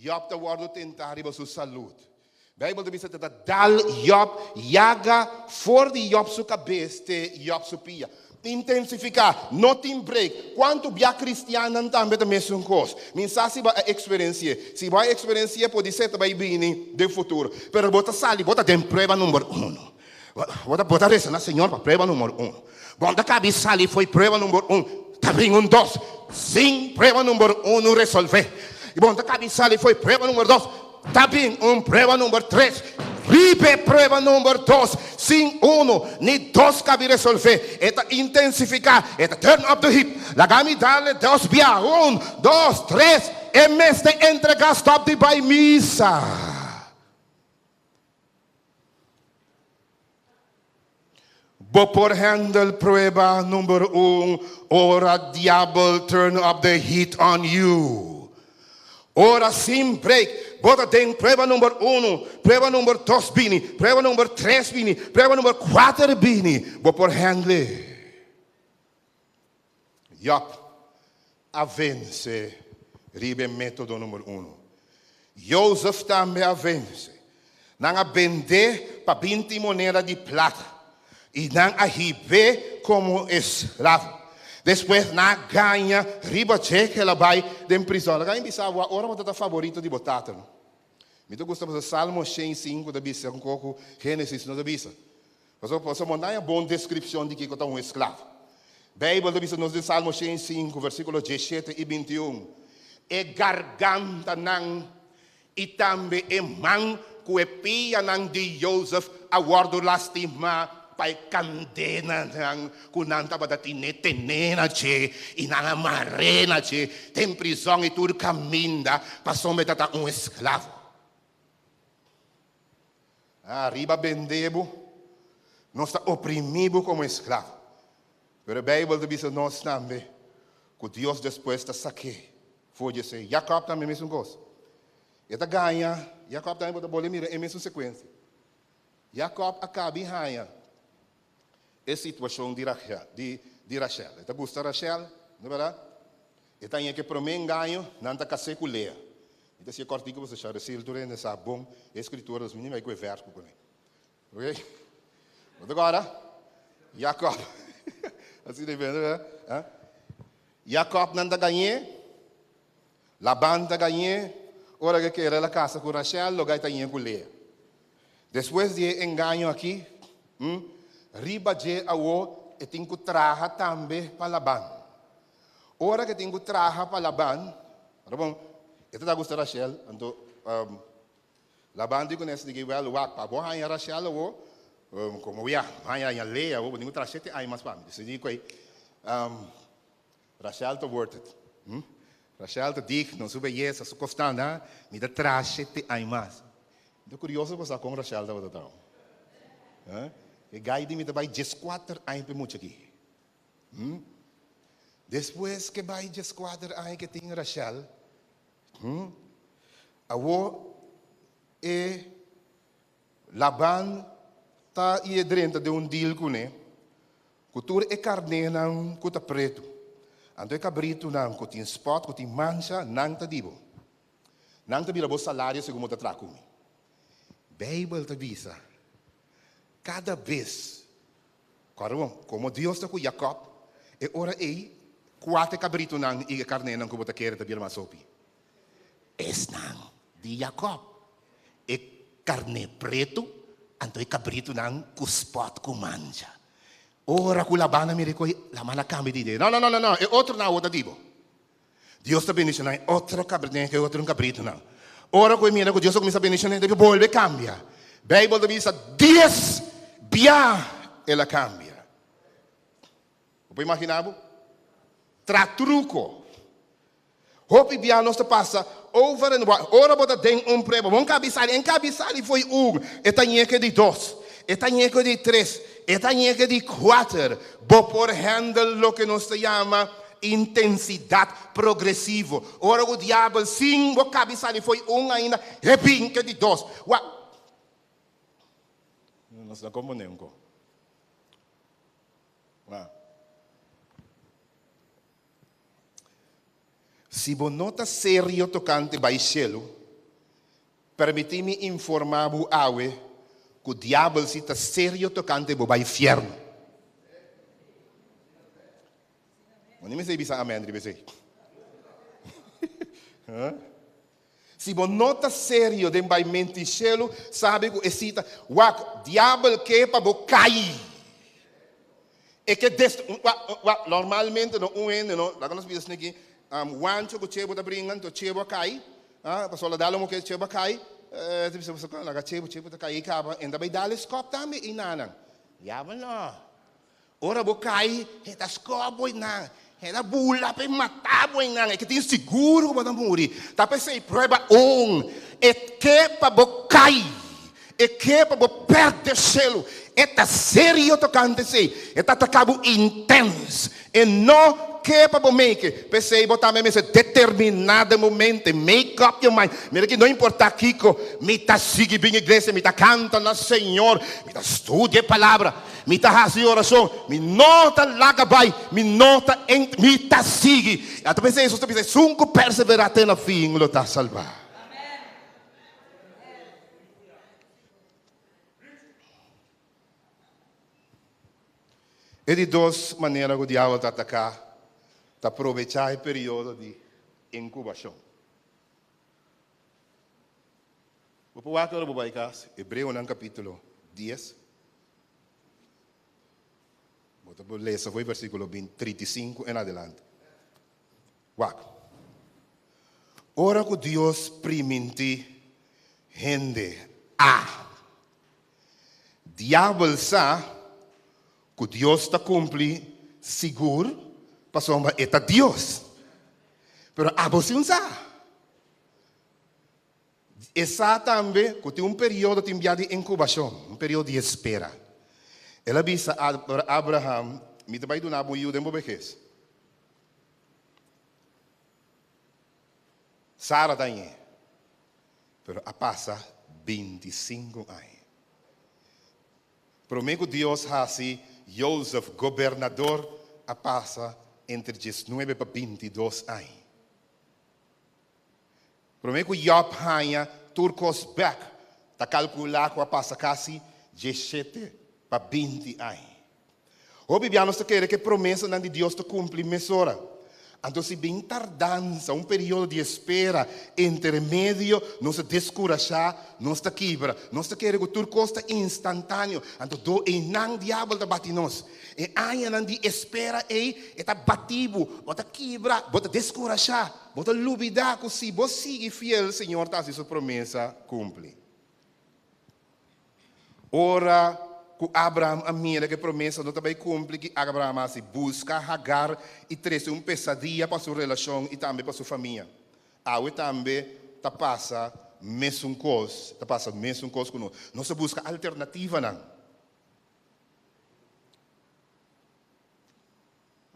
Jòb ta wòrdu tentá riba su salud. Beibel ta bisa ta ta dal Jòb yaga for di Jòb su kabes te Jòb su pia. Intensifiká, no tin break. Kuantu bia kristiannan tambe ta mesun kos. Mi sa si bo a eksperensi'é. Si bo a eksperensi'é podisé ta bai bini den futuro. Pero bo ta sali, bo ta den prueba number uno. Bo ta bo ta resa na Señor pa prueba numero un. Bo ta kabi sali fo'i prueba numero un, ta bin un dos. Sin prueba numero uno resolve. I bo ta kabi sali fo'i prueba numero dos, ta bin un prueba numero tres. Riba e prueba numero dos, sin uno ni dos kabi resolve, e ta intensifiká, e ta turn up the heat. Laga mi dale dos bia, un, dos, tres, e mester entregá stòp di bai misa. Bo por handle prueba number un ora diabel turn up the heat on you. Ora sin break bo ta den prueba number uno, prueba number dos bini, prueba number tres bini, prueba number kuater bini, bo por handle. Job a vense riba e método number uno. Jozef tambe a vense. Nan a bend'é pa binti moneda di plata i nan a hib'é komo esklavo. Despues nan a gaña riba dje ku el a bai den prizòn. Laga mi bisa bo, ora bo ta ta faborito di bo tata, no? Mi ta gusta pasobra Salmo 105 ta bisa un kos ku Génesis no ta bisa. Pasobra pasobra bo no haña bon deskripshon di kiko ta un esklavo. Beibel ta bisa nos den Salmo 105, versíkulo 17 i 21, E gargantanan i tambe e man ku e pianan di Jozef a wòrdu lastimá pa e kandenanan ku nan tabata tine tené na dje i nan a mar'é na dje den prizòn i tur kaminda pasobra e tabata un esklavo. Ariba bende bo, nos ta oprimí bo komo esklavo. Pero e Beibel ta bisa nos tambe ku Dios despues ta sak'é for di esei. Jakòb tambe mesun kos. E ta gaña, Jakòb tambe bo ta bolbe mira e mesun sekuensia. Jakòb a kabi haña e situashon di Rachel, di, di Rachel. E ta gusta Rachel, no bèrdat? E ta haña ku e promé engaño, nan ta kas'é ku Lea. Mi ta hasié kòrtiku pasobra Sharesil tur hende sa bon e skritura, dus mi ni bai ku e vèrs ku kuné. Ok? Bo ta kòrda? Jakòb. Asina e bende, eh? Jakòb nan ta gañ'é, Laban ta gañ'é, ora ku e kere el a kasa ku Rachel, loke a ta hañ'é ku Lea. Despues di e engaño aki, hm, riba dje awo e tin ku traha tambe pa Laban. Ora ku e tin ku traha pa Laban, ora bon, e ta ta gusta Rachel, anto Laban di ku nes di wèl, wak, pa bo haña Rachel awo, komo ya, haña haña Lea awo, bo tin ku traha shete aña mas pa mi. Disidí ku ei, Rachel ta worth it. Hm? Rachel ta digno, su beyesa, su kosnan, ha? Mi ta traha shete aña mas. Mi ta kurioso pa sa kon Rachel tabata traha. Ha? E gai di mi ta bai dieskuater aña pa e mucha aki. Hm? Despues ke bai dieskuater aña ke tin Rachel, hm? Awor e Laban ta i e drenta den un deal kuné. Ku tur e karnénan ku ta pretu, anto e kabritunan ku tin spòt, ku tin mancha, nan ta di bo. Nan ta bira bo salario segun bo ta traha ku mi. Beibel ta bisa, Kada bes, kòrda bon, komo Dios ta ku Jakòb, e ora ei kuater kabritunan i e karnénan ku bo ta kere ta bira mas hopi. Esnan di Jakòb, e karné pretu, anto e kabritunan ku spòt ku mancha. Ora ku Laban a mira e kos, Laban a kambia di idea. No, no, no, no, no, e otronan awor ta di bo. Dios ta bendishoná e otro kabritunan ku e otro kabritunan. Ora ku e mira ku Dios a kuminsá bendishoná, e bolbe kambia. Beibel ta bisa dies bia el a kambia. Bo por imaginá bo? Tra truko. Hopi bia nos ta pasa over en ora bo ta den un prueba, bo kabi sali, en kabi sali fo'i un, e ta ñeke di dos, e ta ñeke di tres, e ta ñeke di kuater. Bo por handle loke nos ta yama intensidat progresivo. Ora ku diabel sin bo kabi sali fo'i un ainda, e bin ke di dos. Wak. Nos ta komponé un ko. Wak. Si bo no ta serio tokante bai shelu, permití mi informá bo awe ku diabel si ta serio tokante bo bai fièrnu. Bo ni mester bisa amèn riba esei. Si bo no ta serio den bai menti shelu, sabi ku e sita, wak, diabel ke pa bo kai. E ke dest, wak, wak, normalmente no un hende no, laga nos bisa esaki, wancho ku chebo ta bringa, anto chebo a kai, ah, pasobra la dal un moke chebo a kai, ta bisa boso, laga chebo, chebo ta kai kaba, en ta bai dal e skòp tambe ei nanan. Diabel no. Ora bo kai, e ta skòp bo einan, e ta bula pa e mata bo einan, e ke tin sigur ku bo ta muri. Ta p'esei prueba un, e ke pa bo kai, e ke pa bo pèrdè shelu. E ta serio tokante esei, e ta ataka bo intens, e no ke pa bo make. P'esei bo tambe mester determiná den bo mente, make up your mind, mira ki no importá kiko, mi ta sigui bin iglesia, mi ta kanta na Señor, mi ta studia e palabra. Mi ta hasi orashon, mi no ta laga bai, mi no ta ent, mi ta sigui. I ata p'esei Hesus ta bisa, Esun ku perseverá te na fin lo ta salbá. E di dos manera ku diabel ta ataká ta probechá e periodo di inkubashon. Bo por wak ora bo bai kas, Hebreonan kapítulo dies. Bo ta por lesa for e versíkulo 35 en adelante. Wak. Ora ku Dios primintí hende A, diabel sa ku Dios ta kumpli sigur pasobra e ta Dios. Pero abo si un sa. E sa tambe ku tin un periodo tin bia di inkubashon, un periodo di espera. El a bisa Abraham, Mi ta bai duna bo un yu den bo behes. Sara ta ñe, pero a pasa bintisinku aña. Promé ku Dios hasi Jozef gobernador a pasa entre diesnuebe pa bintidos aña. Promé ku Jòb haña tur kos bèk, ta kalkulá ku a pasa kasi dieshete pa 20 aña. Hopi bia nos ta kere ku e promesanan di Dios ta kumpli mesora. Anto si bin tardansa, un periodo di espera intermedio, nos ta deskurashá, nos ta kibra. Nos ta kere ku tur kos ta instantáneo. Anto do einan diabel ta bati nos. E añanan di espera ei, e ta bati bo, bo ta kibra, bo ta deskurashá. Bo ta lubidá ku si bo sigui fiel, Señor ta hasi su promesa kumpli. Ora ku Abraham a mira ku e promesa no ta bai kumpli, ki Abraham a hasi? Buska Hagar i trese un pesadia pa su relashon i tambe pa su famia. Awe tambe ta pasa mesun kos, ta pasa mesun kos ku nos. Nos ta buska alternativanan.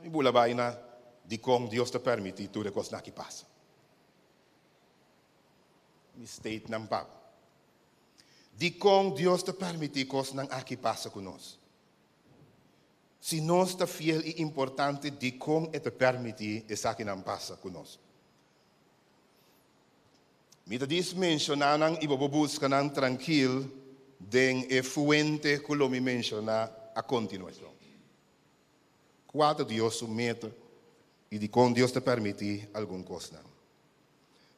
Mi bula bai na dikon Dios ta permití tur e kosnan aki pasa. Mi state nan pa bo. Dikon Dios ta permití kosnan aki pasa ku nos? Si nos ta fiel i importante, dikon e ta permití esakinan pasa ku nos? Mi ta dis menshoná nan i bo por buska nan trankil den e fuente ku lo mi menshoná a kontinuashon. Kua ta Dios su meta i dikon Dios ta permití algun kosnan?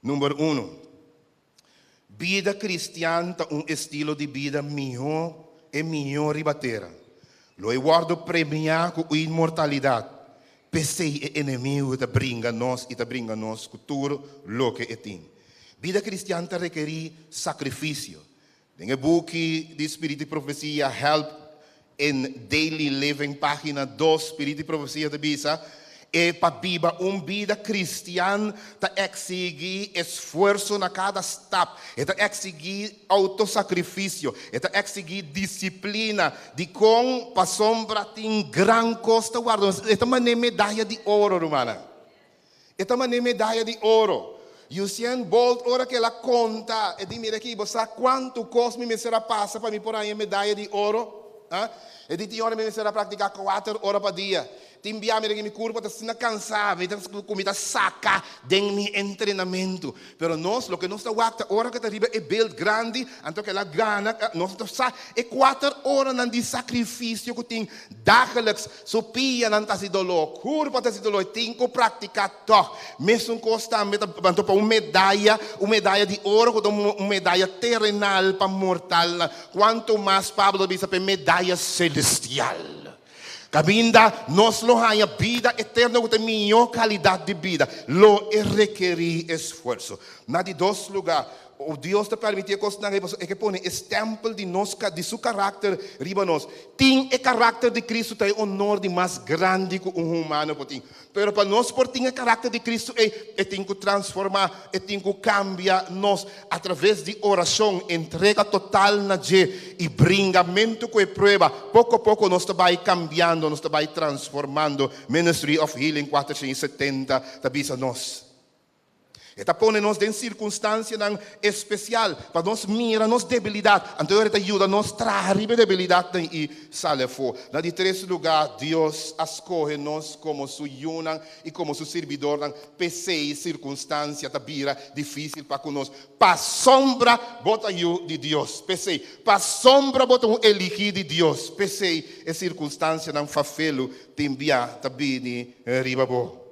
Number uno, bida kristian ta un estilo di bida mihó, e mihó riba tera. Lo e wòrdu premiá ku inmortalidat. P'esei e enemigu ta bringa nos i ta bringa nos ku tur loke e tin. Bida kristian ta rekerí sakrifisio. Den e buki di Spiritu i Profesia, Help in Daily Living, página dos, Spiritu i Profesia ta bisa, E pa biba un bida kristian ta eksigí esfuerso na kada stap, e ta eksigí outosakrifisio, e ta eksigí disiplina. Dikon? Pasobra tin gran kos ta warda nos. E ta manera medaya di oro, rumannan. E ta manera medaya di oro. Usain Bolt ora ku el a konta, e di, Mira aki, bo sa kuantu kos mi mester a pasa pa mi por haña e medaya di oro? Ha? E di, Tin ora mi mester a praktiká kuater ora pa dia. Tin bia mira ki mi kurpa ta asina kansá, mi ta ku mi ta saka den mi entrenamentu. Pero nos, loke nos ta wak ta ora ku ta riba e belt grandi, anto ku el a gana, nos ta sa e kuater oranan di sakrifisio ku tin Dagelijks su pianan ta hasi doló, kurpa ta hasi doló, e tin ku praktiká tòg. Mesun kos tambe ta anto pa un medaya, un medaya di oro ku ta un medaya terenal pa mortalnan, kuantu mas Pablo ta bisa pa e medaya selestial, kaminda nos lo haña bida eterno ku ta e mihó kalidat di bida, lo e rekerí esfuerso. Na di dos lugá, O Dios ta permití e kosnan ei pasobra e ke pone e stèmpel di nos di su karakter riba nos. Tin e karakter di Kristu ta e onor di mas grandi ku un humano por tin. Pero pa nos por tin e karakter di Kristu ei, e tin ku transformá, e tin ku kambia nos atraves di orashon, entrega total na dje i bringamentu ku e prueba. Poko poko nos ta bai kambiando, nos ta bai transformando. Ministry of Healing 470 ta bisa nos. E ta pone nos den sirkunstansianan espesial pa nos mira nos debilidat. Anto e ta yuda nos traha riba e debilidatnan i sali afó. Na di tres lugá, Dios a skohe nos komo su yunan i komo su sirbidornan. P'esei sirkunstansia ta bira difísil pa ku nos. Pasobra bo ta yu di Dios. P'esei, pasobra bo ta un eligí di Dios. P'esei e sirkunstansianan fafelu tin bia ta bini riba bo.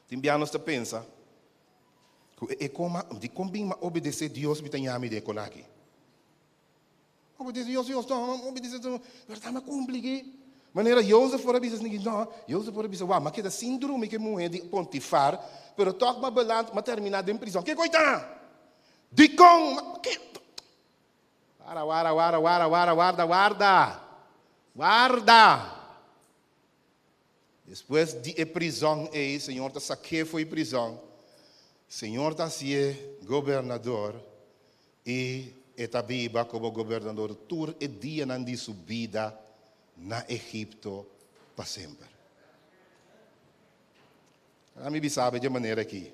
Tin bia nos ta pensa ku e e koma dikon bin ma obedesé Dios mi ta ñami den e kon aki. Obedesé Dios, Dios no, obedesé Dios, pero ta kumpli ki. Manera Josef por a bisa esaki, no, Josef por a bisa, wak, m'a keda sin drumi ku e muhé di Pontifar, pero tòg m'a beland, m'a terminá den prizòn. Ke koi ta? Dikon? Ke? Wara, wara, wara, wara, wara, warda, warda! Warda! Despues di e prizòn ei, Señor ta sak'é fo'i prizòn. Señor ta hasié gobernador i e ta biba komo gobernador tur e dianan di su bida. na Egipto pa semper. Ami bisa bo di e manera aki.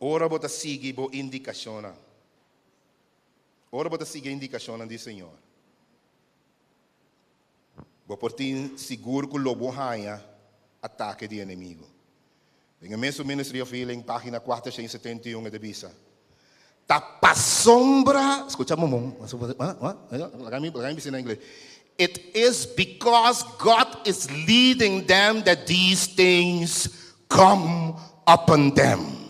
Ora bo ta sigui bo indikashonnan. Ora bo ta sigui e indikashonnan di Señor, bo por tin sigur ku lo bo haña atake di enemigu. Den e mesun Ministry of Healing, página 471, e ta bisa, Ta pasobra, skucha bon bon, laga mi bisa na ingles, It is because God is leading them that these things come upon them.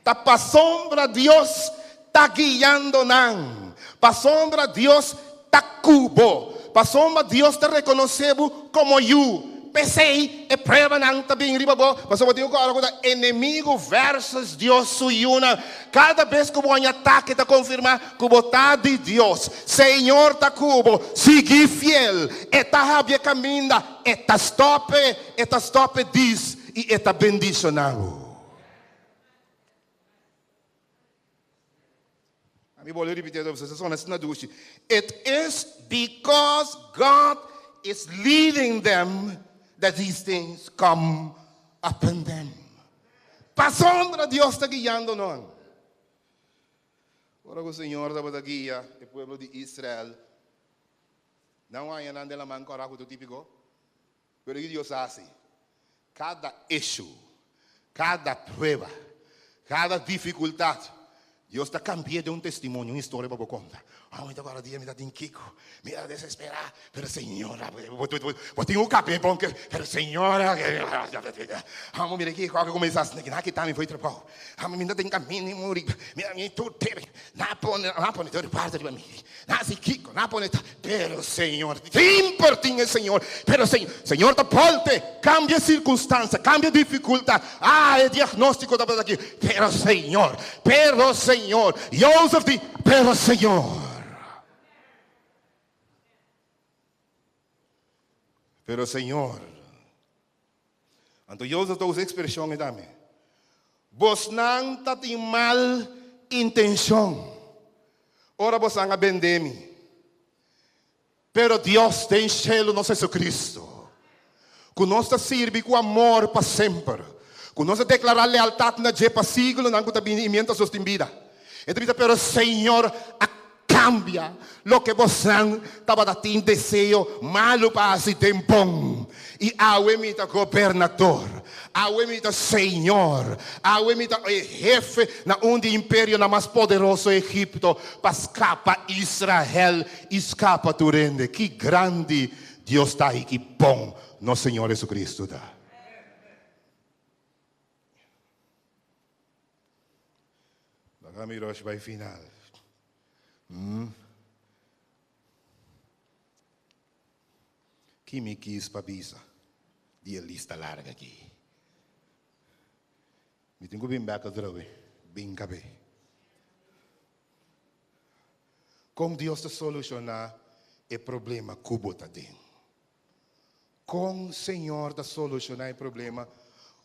Ta pasobra Dios ta guiando nan, pasobra Dios ta ku bo, pasobra Dios ta rekonosé bo komo yu. P'esei e pruebanan ta bin riba bo, pasobra bo tin ku kòrda ku ta enemigu vèrsus Dios su yunan. Kada bes ku bo haña atake ta konfirmá ku bo ta di Dios. Señor ta ku bo, sigui fiel. E ta habri e kaminda, e ta stòp e, e ta stòp e dis i e ta bendishoná bo. Mi bolbe ripití atrobe, pasobra esaki sona asina dushi. It is because God is leading them that these things come upon them. Pasobra Dios ta guiando nan. Ora ku Señor tabata guia e pueblo di Israel, nan a haña nan den laman kòrá ku ta típiko. Pero ki Dios a hasi? Kada issue, kada prueba, kada difikultat, Dios ta kambi'é den un testimonio, un historia pa bo konta. Oh, mi ta kòrda dia mi ta tin kiko, mi ta desesperá, pero Señor a bo tin un kab'é bon ke, pero Señor a Amo mira kiko a kuminsá asina, nan a kita mi for di trabou, amo mi no tin kaminda di muri, mira mi tur tere, nan a pone, nan a pone tur parti riba mi. Nan hasi kiko, nan a pone ta, pero Señor, semper tin e Señor, pero Señor, Señor ta volte, cambia circunstancia, cambia dificultad, ah, e diagnóstico tabata aki, pero Señor, pero Señor, Joseph di, pero Señor. Pero Señor. Anto Joseph ta usa e expresion ei tambe, Bosnan ta tin mal intencion ora bosan a bende mi, pero Dios den shelu nos Jesucristo, cu nos ta sirbi cu amor pa semper, cu nos a declara lealtad na dje pa siglonan cu ta bini y mientras nos tin bida. E ta bisa, Pero Señor a Cambia loke bosan tabata tin deseo malu pa haci den bon. Y awe mi ta gobernador, awe mi ta señor, awe mi ta e hefe na un di imperionan mas poderoso Egipto pa scapa Israel y scapa tur hende. Ki grandi Dios ta y ki bon nos Señor Jesucristo ta. Laga mi rush bai final. Hmm. Ki mi kis pa bisa di e lista larga aki? Mi tin ku bin bek atrobe, bin kabe. Kon Dios ta solushoná e problema ku bo ta den? Kon Señor ta solushoná e problema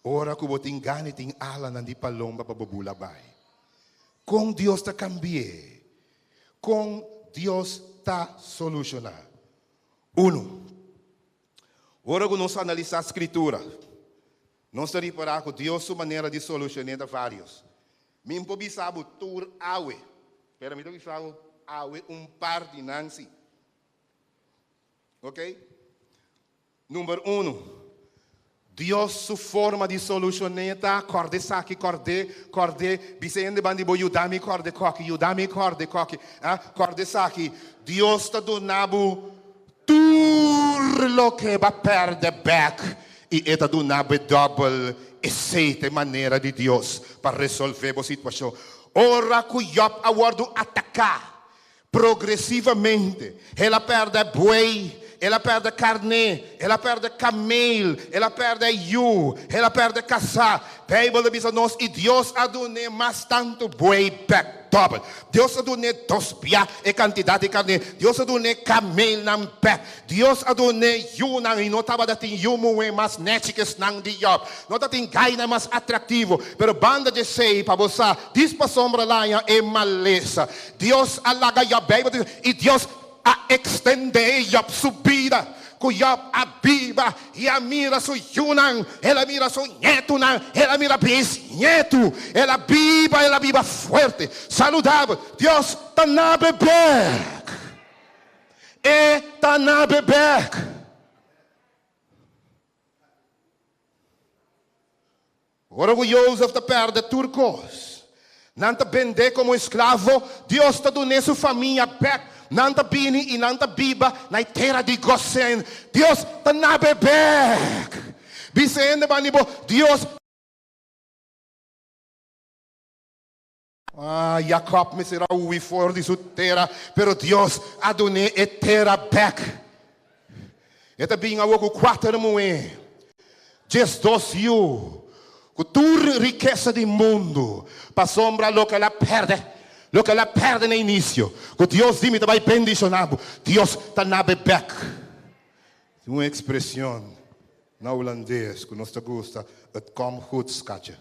ora ku bo tin gana i tin alanan di palomba pa bo bula bai? Kon Dios ta kambi'é? Kon Dios ta solushoná? Unu, ora ku nos analisá Skritura, nos ta ripará ku Dios su manera di solushoné ta vários. Mi por bisa bo tur awe, pero mi ta bisa bo awe un par di nan si. Ok. Number uno, Dios su forma di solucion'é ta kòrda esaki, kòrd'é, kòrd'é, bisa hende banda di bo, yuda mi kòrda e kòki, yuda mi kòrda e kòki, ah, kòrda esaki. Dios ta duna bo tur loke bo a pèrdè bèk i e ta duna bo e dòbel. Esei ta e manera di Dios pa resolvé bo situashon. Ora ku Jòb a wòrdu ataká, Progresivamente, el a pèrdè buey, el a pèrdè karné, el a pèrdè kameel, el a pèrdè yu, el a pèrdè kasá. Beibel ta bisa nos, I Dios a dun'é mas tantu buey bèk. bèk dòbel. Dios a dun'é dos bia e kantidat di karné. Dios a dun'é kamelnan bèk. Dios a dun'é yunan i no tabata tin yu muhé mas nèchi ku esnan di Yòb. No ta tin gainan mas atraktivo. Pero banda di esei, pa bo sa, dis pasobra laña e malesa. Dios a laga Yòb, Beibel ta bisa, i Dios a ekstendé Yòb su bida. Ku Yòb a biba i a mira su yunan, el a mira su ñetunan, el a mira bisñetu. El a biba, el a biba fuerte, saludabel. Dios ta nabe bèk. E ta nabe bèk. Ora ku Jozef ta pèrdè tur kos, nan ta bend'é komo esklavo, Dios ta dun'é su famia bèk, nan ta bini i nan ta biba na e tera di Gosen. Dios ta nabe bèk. Bisa hende banda di bo, Dios. Ah, Jakòb mester a hui for di su tera, pero Dios a dun'é e tera bèk. E ta bin awor ku kuater muhé, 12 yu, ku tur rikesa di mundu, pasobra loke el a pèrdè, loke el a pèrdè na inisio, ku Dios di mi ta bai bendishoná bo, Dios ta nabe bèk. Tin un ekspreshon na hulandes ku nos ta gusta, Het komt goed, schatje.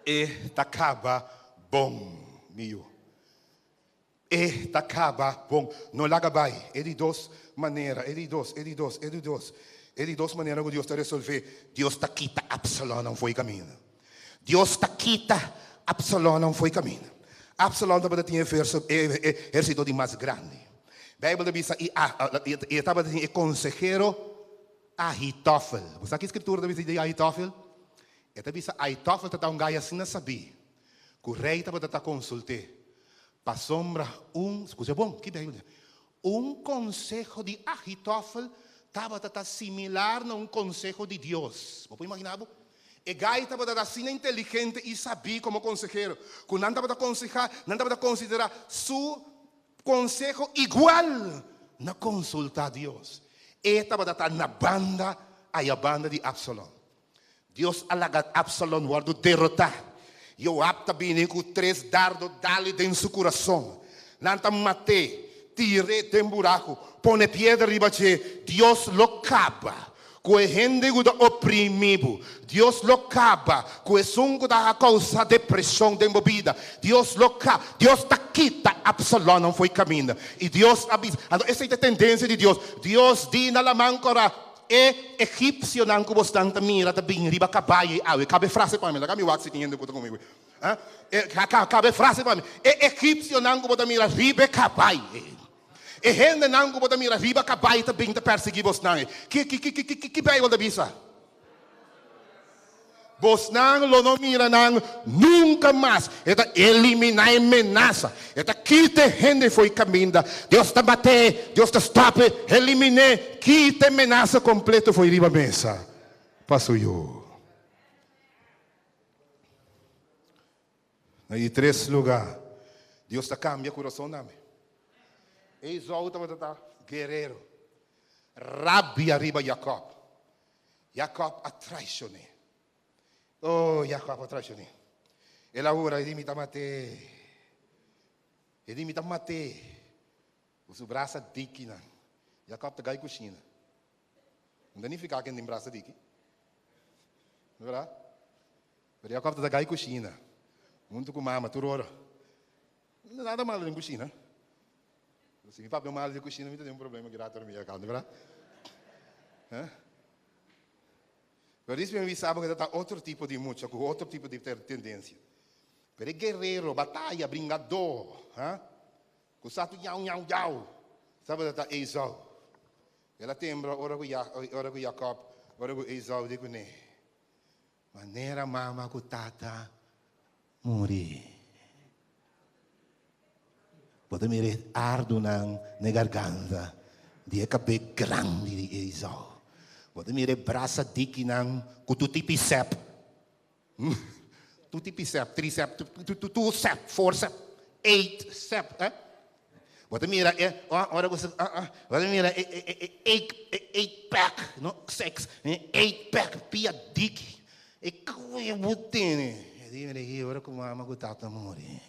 E ta kaba bon, mi yu. E ta kaba bon. No laga bai. E di dos manera, e di dos, e di dos, e di dos, e di dos manera ku Dios ta resolvé, Dios ta kita Absalonnan fo'i kaminda. Dios ta kita Absalonnan fo'i kaminda. Absalon tabata tin e verso, e ehérsito di mas grandi. Beibel ta bisa i e tabata tin e konsehero Ahitofel. Bo sa ki skritura ta bisa di Ahitofel? E ta bisa Ahitofel ta ta un gai asina sabí ku rei tabata ta konsult'é pasobra un, skucha bon, ki Beibel ta bisa, un konseho di Ahitofel tabata ta similar na un konseho di Dios. Bo por imaginá bo? E gai tabata ta asina inteligente i sabí komo konsehero ku nan tabata konsehá, nan tabata konsiderá su Conseho igual na consulta Dios. E tabata ta na banda aya banda di Absalon. Dios a laga Absalon wordo derota. Joab ta bini cu tres dardo dali den su curason. Nan ta mate, tire den buraco, pone piedra riba dje. Dios lo caba Ku e hende ku ta oprimí bo. Dios lo kaba ku esun ku ta kousa depreshon den bo bida. Dios lo ka, Dios ta kita Absalonnan fo'i kaminda. I Dios a bisa, anto esei ta e tendensia di Dios. Dios di na laman kora, E egipsionan ku bosnan ta mira ta bin riba kabai ei awe. Kaba e frase pa mi, laga mi wak si tin hende ku ta ku mi. Kaba e frase pa mi. E egipsionan ku bo ta mira riba e kabai ei. E hendenan ku bo ta mira riba kabai ta bin ta persiguí bosnan. Ki ki ki ki ki Beibel ta bisa? Bosnan lo no mira nan nunka mas. E ta eliminá e menasa. E ta kita e hende fo'i kaminda. Dios ta mat'é, Dios ta stòp e, elimin'é, kita e menasa kompleto fo'i riba mesa pa su yu. Na di tres lugá, Dios ta kambia kurason tambe. Esau tabata ta guerero. Rabia riba Jakòb. Jakòb a traishon'é. Oh, Jakòb a traishon'é. El a hura, e di, Mi ta mat'é. E di, Mi ta mat'é. Ku su brasa dikinan. Jakòb ta gai kushina. No ta nifiká ku e tin brasa diki. No bèrdat? Pero Jakòb ta ta gai kushina huntu ku mama tur ora. No ta nada malo den kushina. Si mi papia malo den kushina mi ta den un problema grave ora mi yega kaba, no bèrdat? Pero dis mi bisa bo ku ta otro tipo di mucha ku otro tipo di tendensia. Pero e guerero, bataya, bringadó, ku sa tur ñau ñau ñau, tabata ta Esau. El a tembla ora ku ora ku Jakòb, ora ku Esau di kuné, Manera mama ku tata muri. Bo ta mira e ardunan na e garganta di e kabé grandi di Esau. Bo ta mira e brasa dikinan ku tur tipi sèp. Tur tipi sèp, trisèp, tur sèp, four sèp, eight sèp, eh. Bo ta mira e, ora ku bo ta mira e e eight, e eight pack, no six, e eight pack, pia diki, e ku bo tene. di, mira aki, ora ku mama ku tata muri,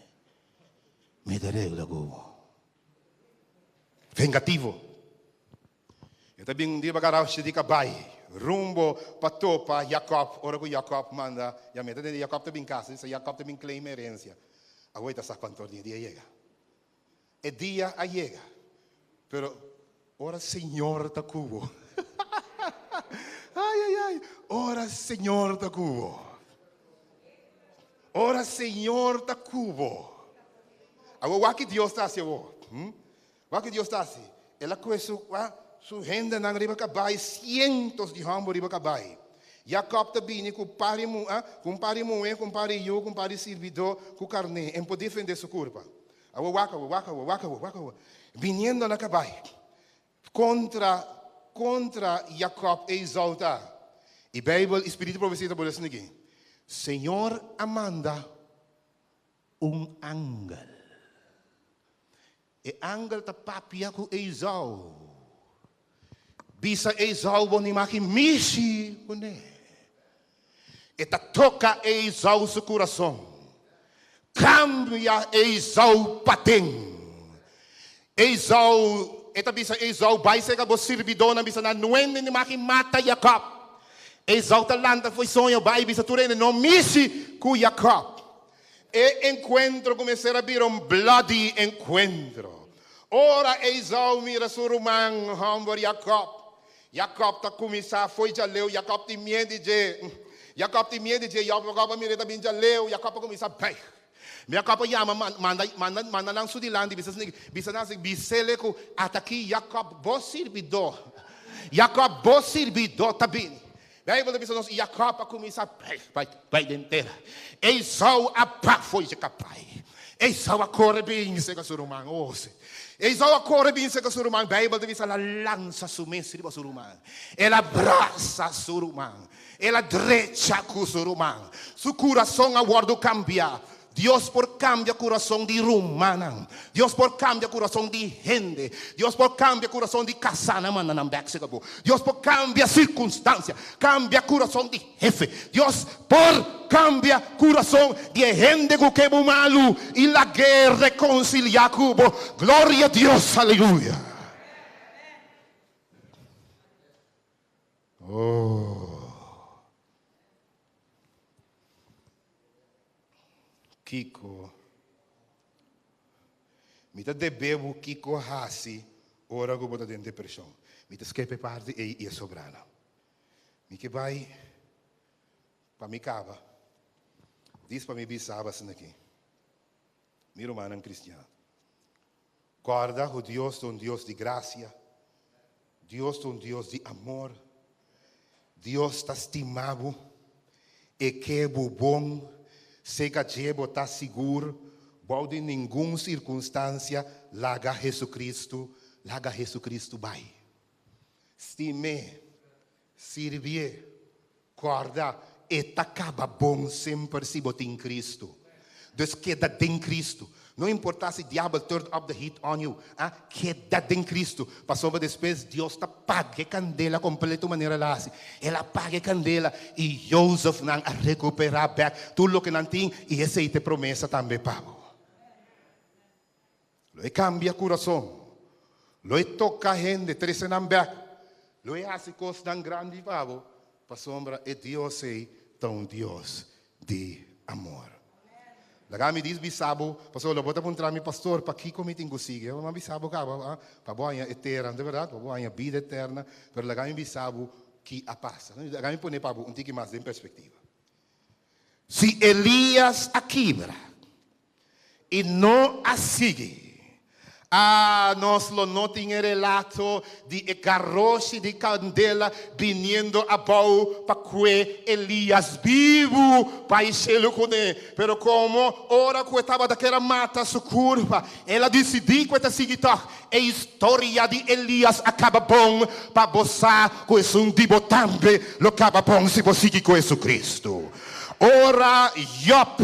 mi ta regla ku bo. Vengativo. E ta bin riba garashi di kabai, rumbo pa topa Jakòb, ora ku Jakòb manda yam'é. Ta tende Jakòb ta bin kas, sa Jakòb ta bin claim herensia. Awor e ta sa kuantu dia dia yega. E dia a yega, pero ora Señor ta ku bo. Ai, ai, ai, ora Señor ta ku bo. Ora Señor ta ku bo. Awor wak ki Dios ta hasi awor. Hm? Wak ki Dios ta hasi. El a kohe su, su hendenan riba kabai, sientos di hòmber riba kabai. Jakòb ta bini ku par di mu, ku un par di muhé, ku un par di yu, ku un par di sirbidó, ku karné. En por defendé su kurpa. Awor wak awor, wak awor, wak awor, wak awor. Biniendo na kabai kontra, kontra Jakòb Esau ta. I Beibel i spiritu profesia ta por esaki, Señor a manda un angel. E angel ta papia ku Esau. Bisa Esau bo ni maki mishi kuné. E ta toka Esau su kurason. Kambia Esau paden. Esau, e ta bisa Esau, bai seka bo sirbidónan, bisa nan, Nuende ni maki mata Jakòb. Esau ta lanta fo'i soño, bai bisa tur hende, No mishi ku Jakòb. E enkuentro ku mester a bira un bloody enkuentro. Ora Esau mira su ruman hòmber Jakòb, Jakòb ta kuminsá fo'i djaleu, Jakòb tin miedu di dje. Jakòb tin miedu di dje, Jakòb a mira e ta bin djaleu, Jakòb a kuminsá bèig. Jakòb a yama, manda, manda, manda nan su dilanti, bisa esaki, bisa nan esaki, bis'é ku atakí Jakòb bo sirbidó, Jakòb bo sirbidó ta bini. Bijbel ta bisa nos, Jakòb a kuminsá bai, bai, bai den tera. Esau a bak fo'i dje kabai. Esau a kore bin serka su ruman. Oh, si. Esau a kore bin serka su ruman. Bijbel ta bisa, el a lansa su mes riba su ruman. El a brasa su ruman. El a drecha ku su ruman. Su kurason a wòrdu kambiá. Dios por cambia curason di rumannan. Dios por cambia curason di hende. Dios por cambia curason di casanan manda nan bek serka bo. Dios por cambia circunstancia, cambia curason di hefe. Dios por cambia curason di e hende cu ke bo malu y lag'é reconcilia cu bo. Gloria Dios, aleluya. Oh. Kiko Mi ta debe bo kiko hasi ora ku bo ta den depreshon. Mi ta skep e parti ei i e sobrana. Mi ke bai pa mi kaba. Dis pa mi bisa bo asina aki. Mi rumannan kristian, kòrda ku Dios ta un Dios di grasia, Dios ta un Dios di amor, Dios ta stima bo, E ke bo bon, seka dje bo ta sigur, bou di ningun sirkunstansia laga Hesukristu, laga Hesukristu bai. Stim'é, sirbié, kòrda, e ta kaba bon semper si bo tin Kristu. Dus keda den Kristu. No importá si diabel turn up the heat on you, ah, keda den Kristu. Pasobra despues Dios ta paga e kandela kompleto manera el a hasi. El a paga e kandela i Jozefnan a rekuperá bèk tur loke nan tin i esei ta e promesa tambe pa bo. Lo e kambia kurason. Lo e toka hende, trese nan bèk. Lo e hasi kosnan grandi pa bo, pasobra e Dios ei ta un Dios di amor. Laga mi dis bisa bo, pasobra lo bo ta puntra mi, Pastor, pakiko mi tin ku sigui? Mi a bisa bo kaba, pa bo haña e tera, no ta bèrdat? Pa bo haña bida eterna. Pero laga mi bisa bo ki a pasa. Laga mi pone pa bo un tiki mas den perspektiva. Si Elias a kibra i no a sigui. Ah, nos lo no tin e relato di e garoshi di kandela biniendo abou pa kue Elias bibu pa e shelu kuné. Pero komo ora ku e tabata kere mata su kurpa, el a disidí ku e ta sigui tòg. E historia di Elias a kaba bon pa bo sa ku esun di bo tambe lo kaba bon si bo sigui ku Hesukristu. Ora Yòb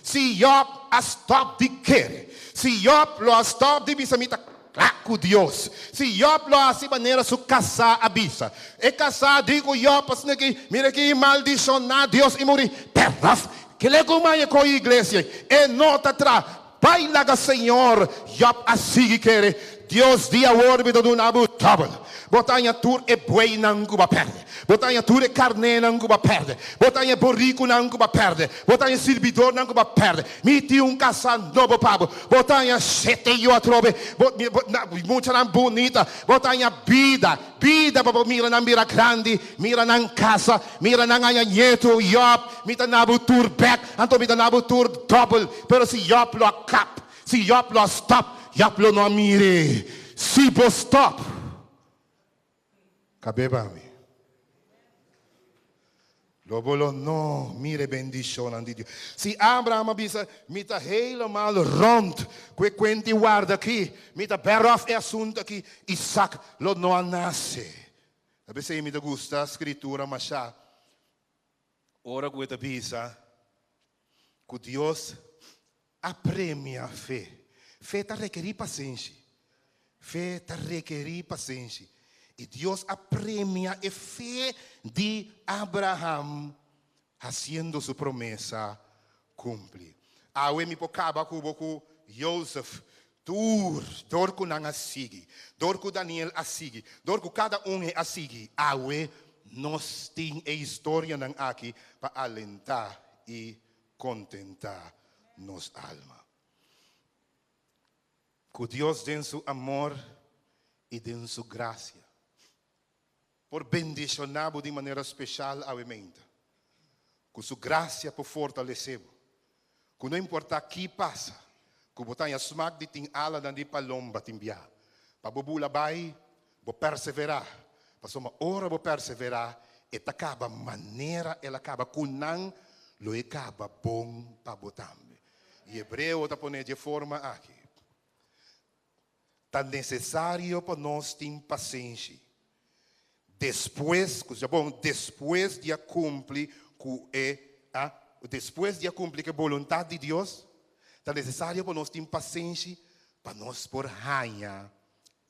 Si Yòb a stòp di kere, si Yòb lo a stòp di bisa mi ta kla ku Dios, si Yòb lo a hasi manera su kasá a bisa, e kasá di ku Yòb asina ki, mira ki maldishoná Dios i muri, pèrraf! Kile ku maya ko iglesia e no ta tra. Bai laga Señor. Job a sigui kere. Dios di awor mi ta duna bo dòbel. Bo ta haña tur e bueynan ku bo a pèrdè. Bo ta haña tur e karnénan ku bo a pèrdè. Bo ta haña e borikunan ku bo a pèrdè. Bo ta haña e sirbidornan ku bo a pèrdè. Mi tin un kasá nobo pa bo. Bo ta haña shete yu atrobe. Bo, bo, na, muchanan bunita. Bo ta haña bida, bida pa bo mira nan bira grandi, mira nan kasa, mira nan haña ñetu. Yòb, mi ta na bo tur bèk, anto mi ta na bo tur dòbel. Pero si Yòb lo a kap, si Yòb lo a stòp, Yòb lo no a mir'é. Si bo stòp, kab'é pa mi. Lo bo lo no mira e bendishonnan di Dios. Si Abraham a bisa, Mi ta helemaal rond ku e kuenta i warda aki, mi ta bèr òf e asuntu aki, Isak lo no a nase. Ta p'esei mi ta gusta Skritura mashá ora ku e ta bisa ku Dios a premia fe. Fe ta rekerí pasenshi. Fe ta rekerí pasenshi. I Dios a premia e fe di Abraham hasiendo su promesa kumpli. Awe mi por kaba ku bo ku Josef tur dor ku nan a sigui, dor ku Daniel a sigui, dor ku kada un e a sigui, awe nos tin e historianan aki pa alentá i kontentá nos alma. Ku Dios den su amor i den su grasia por bendishoná bo di manera speshal awe meinta. Ku su grasia por fortalesé bo. Ku no importá ki pasa, ku bo ta haña smak di tin alanan di palomba tin bia pa bo bula bai, bo perseverá, pasobra ora bo perseverá, e ta kaba manera el a kaba ku nan, lo e kaba bon pa bo tambe. I Hebreo ta pone dje forma aki, Ta nesesario pa nos tin pasenshi despues, kusha bon, despues di a kumpli ku e, a, despues di a kumpli ku e boluntat di Dios, ta nesesario pa nos tin pasenshi pa nos por haña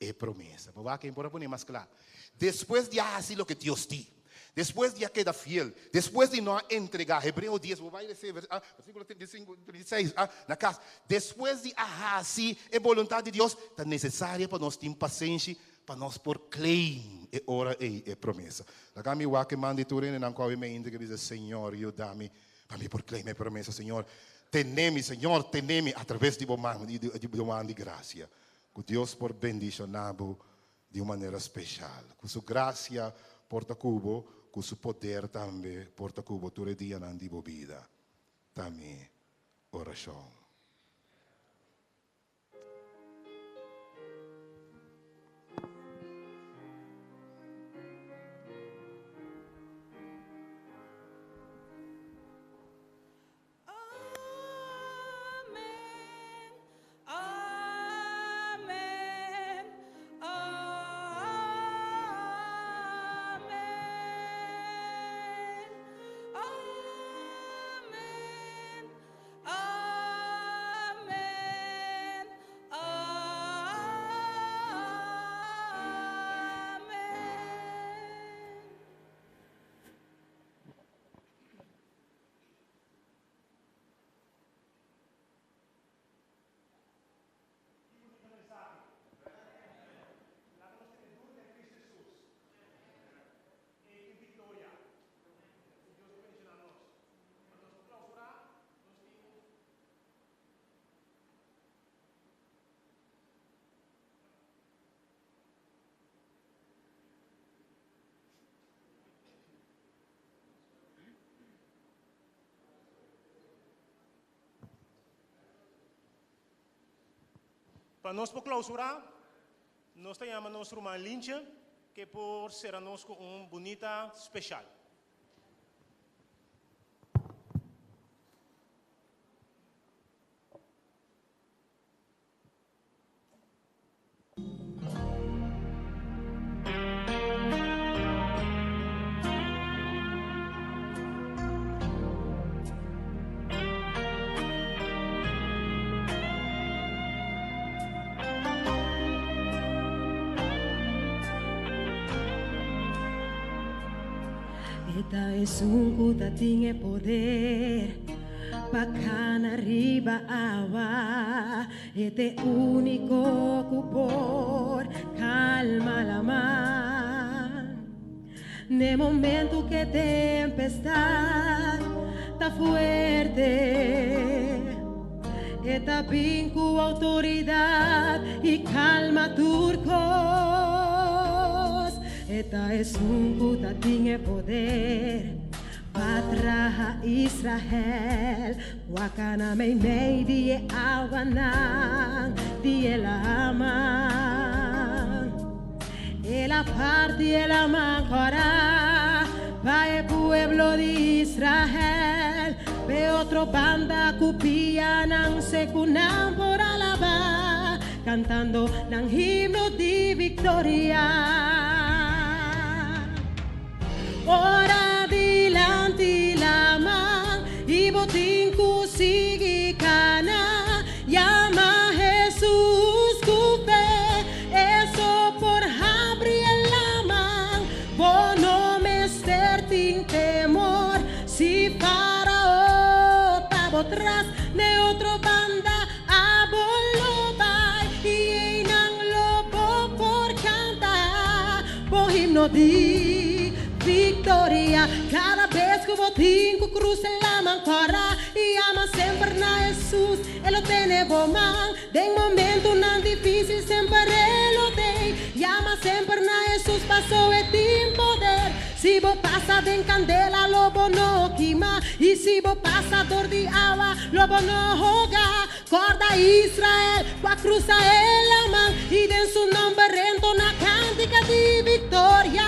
e promesa. Bo wak por a pone mas kla. Despues di a hasi loke Dios di, despues di a keda fiel, despues di no a entregá, Hebreo dies, bo bai lesa e versíkulo 35, 36, na kas. Despues di a hasi e boluntat di Dios, ta nesesario pa nos tin pasenshi pa nos por claim e ora ei e promesa. Laga mi wak e man di tur hendenan ku awe meinti ke bisa, Señor, yuda mi pa mi por claim e promesa. Señor, tene mi, Señor, tene mi atraves di bo man, di bo man di grasia. Ku Dios por bendishoná bo di un manera speshal. Ku su grasia por ta ku bo, ku su poder tambe por ta ku bo tur e dianan di bo bida. Ta mi orashon. Pa nos por klausurá, nos ta yama nos ruman Lintje ke por sera nos ku un bunita speshal. E ta esun ku ta tin e poder. pa kana riba awa. E t'e úniko ku por kalma laman. N'e momentu ku e tempestat ta fuerte, e ta bin ku outoridat i kalma tur kos. E ta esun ku ta tin e poder pa traha Israel ku a kana meimei di e awanan di e laman. El a parti e laman kòrá pa e pueblo di Israel, p'e otro banda ku pianan seku nan por alabá, kantando nan himno di viktoria. Ora dilanti laman i bo tin ku sigui kana, yama Hesus ku fe, E so por habri e laman, bo no mester tin temor. Si Farao ta bo tras, n'e otro banda abo lo bai, i einan lo bo por kanta bo himno di viktoria. Kada bes ku bo tin ku krusa e laman, kòrda i yama semper na Hesus, e lo tene bo man. Den momentunan difísil semper e lo tei. Yama semper na Hesus paso e tin poder. Si bo pasa den kandela lo bo no kima, i si bo pasa dor di awa lo bo no hoga. Kòrda Israel ku a krusa e laman, i den su nòmber entona kántika di viktoria.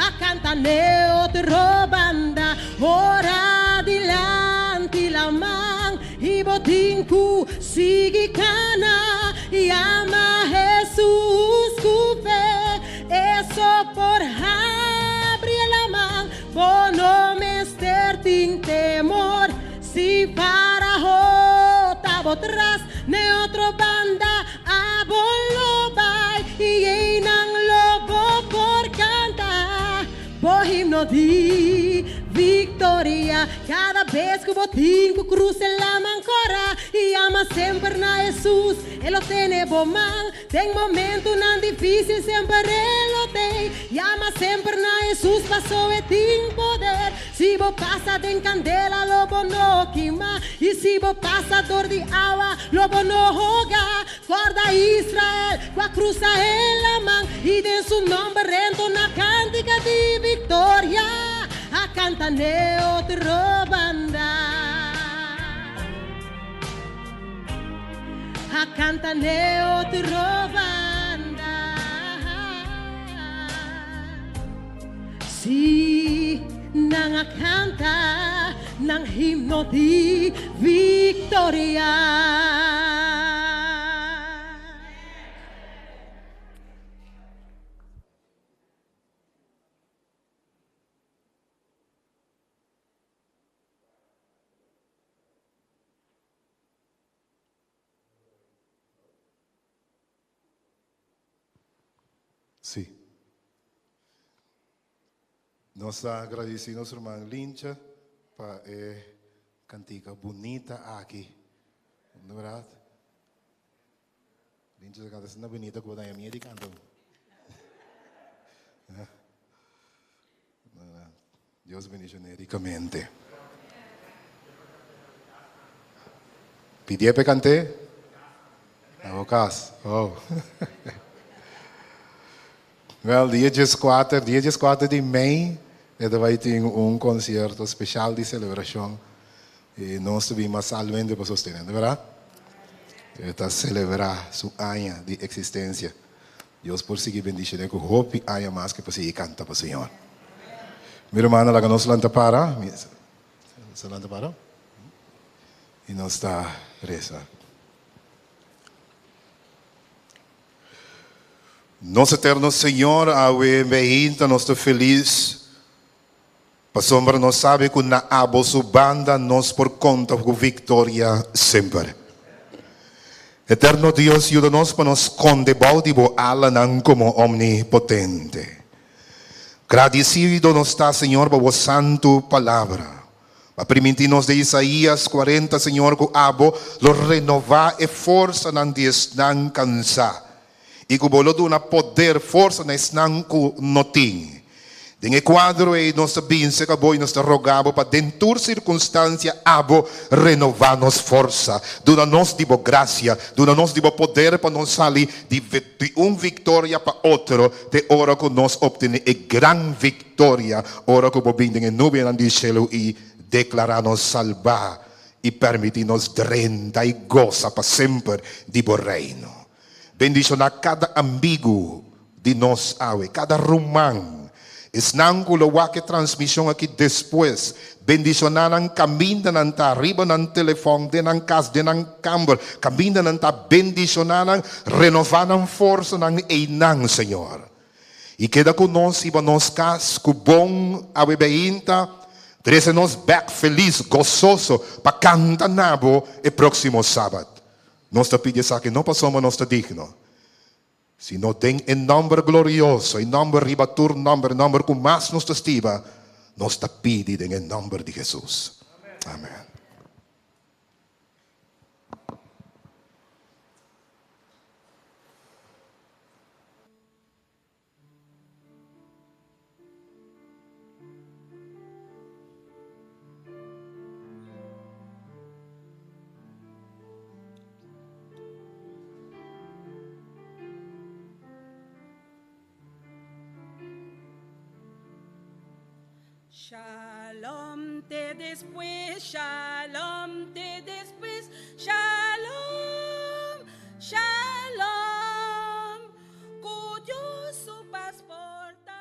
A kanta n'e otro banda, ora dilanti laman. I bo tin ku sigui kana, yama Hesus ku fe, e so por habri e laman, bo no mester tin temor, si Faraó ta bo tras, n'e otro banda abo lo bai, i einan lo bo por kanta. Bo himno di victoria. Cada bes cu bo tin cu cruza e laman cora y yama semper na Jesus, E lo tene bo man. Den momentonan dificil semper E lo tey. Yama semper na Jesus paso E tin poder. Si bo pasa den candela lo bo no kima y si bo pasa dor di awa lo bo no hoga. Kòrda Israel ku a krusa e laman i den su nòmber entona kántika di viktoria, a kanta n'e otro banda. A kanta n'e otro banda. Sí, nan a kanta nan himno di viktoria. Sí. Nos ta agradeci nos ruman Lincha pa e cantica bunita aki. No verdad? Lincha ta canta asina bunita cu bo daña miedo di canta. Dios bendicione ricamente. Pidié p'e canté? Na bo cas. Oh. Wel, dia dieskuater, dia dieskuater di mei, e ta bai tin un concierto special di celebracion. I nos ta bin masalmente pa sostené, no verdad? E ta celebra su aña di existencia. Dios por sigui bendicion'é cu hopi aña mas ke por sigui canta pa Señor. Mi rumannan laga nos lanta para. Mi sa lanta para? Y nos ta reza. Nos eterno Señor, awe meinta nos ta feliz pasobra nos sabi cu na abo su banda nos por conta cu victoria semper. Eterno Dios, yuda nos pa nos sconde bou di bo alanan como Omnipotente. Gradicido nos ta, Señor, pa bo santu palabra. B'a primintí nos den Isaías 40, Señor, ku abo lo renová e forsanan di esnan kansá i ku bo lo duna poder, forsa na esnan ku no tin. Den e kuadro ei nos ta binse ku abo i nos ta roga bo pa den tur sirkunstansia abo renová nos forsa. Duna nos di bo grasia, duna nos di bo poder pa nos sali di di un viktoria pa otro te ora ku nos optené e gran viktoria ora ku bo bin den e nubianan di shelu i deklará nos salbá i permití nos drenta i gosa pa semper di bo Reino. Bendishoná kada amigu di nos awe, kada ruman, esnan ku lo wak e transmishon aki despues. Bendishoná nan kaminda nan ta, riba nan telefòn, den nan kas, den nan kamber, kaminda nan ta. Bendishoná nan, renová nan forsanan einan, Señor. I keda ku nos riba nos kas ku bon awe beinta, trese nos bèk felis, gososo, pa kanta na bo e próksimo sabat. Nos ta pidi esaki no pasobra nos ta digno, sino den e nòmber glorioso, e nòmber riba tur nòmber, e nòmber ku mas nos ta stima, nos ta pidi den e nòmber di Hesus. Amèn. Shalom te despues, shalom te despues, shalom, shalom, ku Dios su pas por ta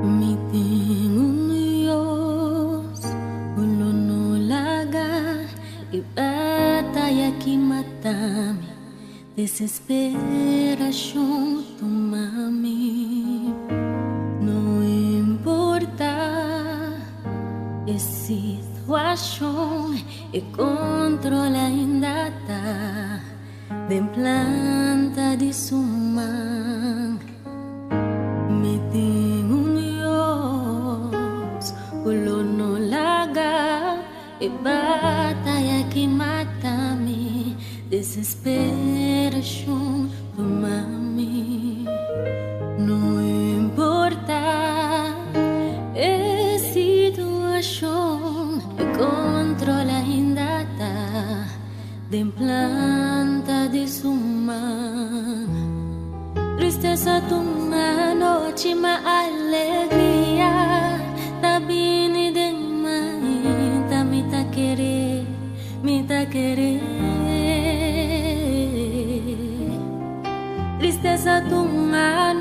Mi tin un Dios ku lo no laga e bataya ki mata mi, desesperashon tuma mi. No importa e situashon, e control ainda ta den planta di su man. Mi tin un Dios ku lo no laga e bataya ki mata mi, desesperashon tuma mi. No importa e situashon, e control ainda ta den planta di su man. Tristesa tuma nochi ma alegria ta bini den mainta. Mi ta kere, mi ta kere. Tristesa tuma.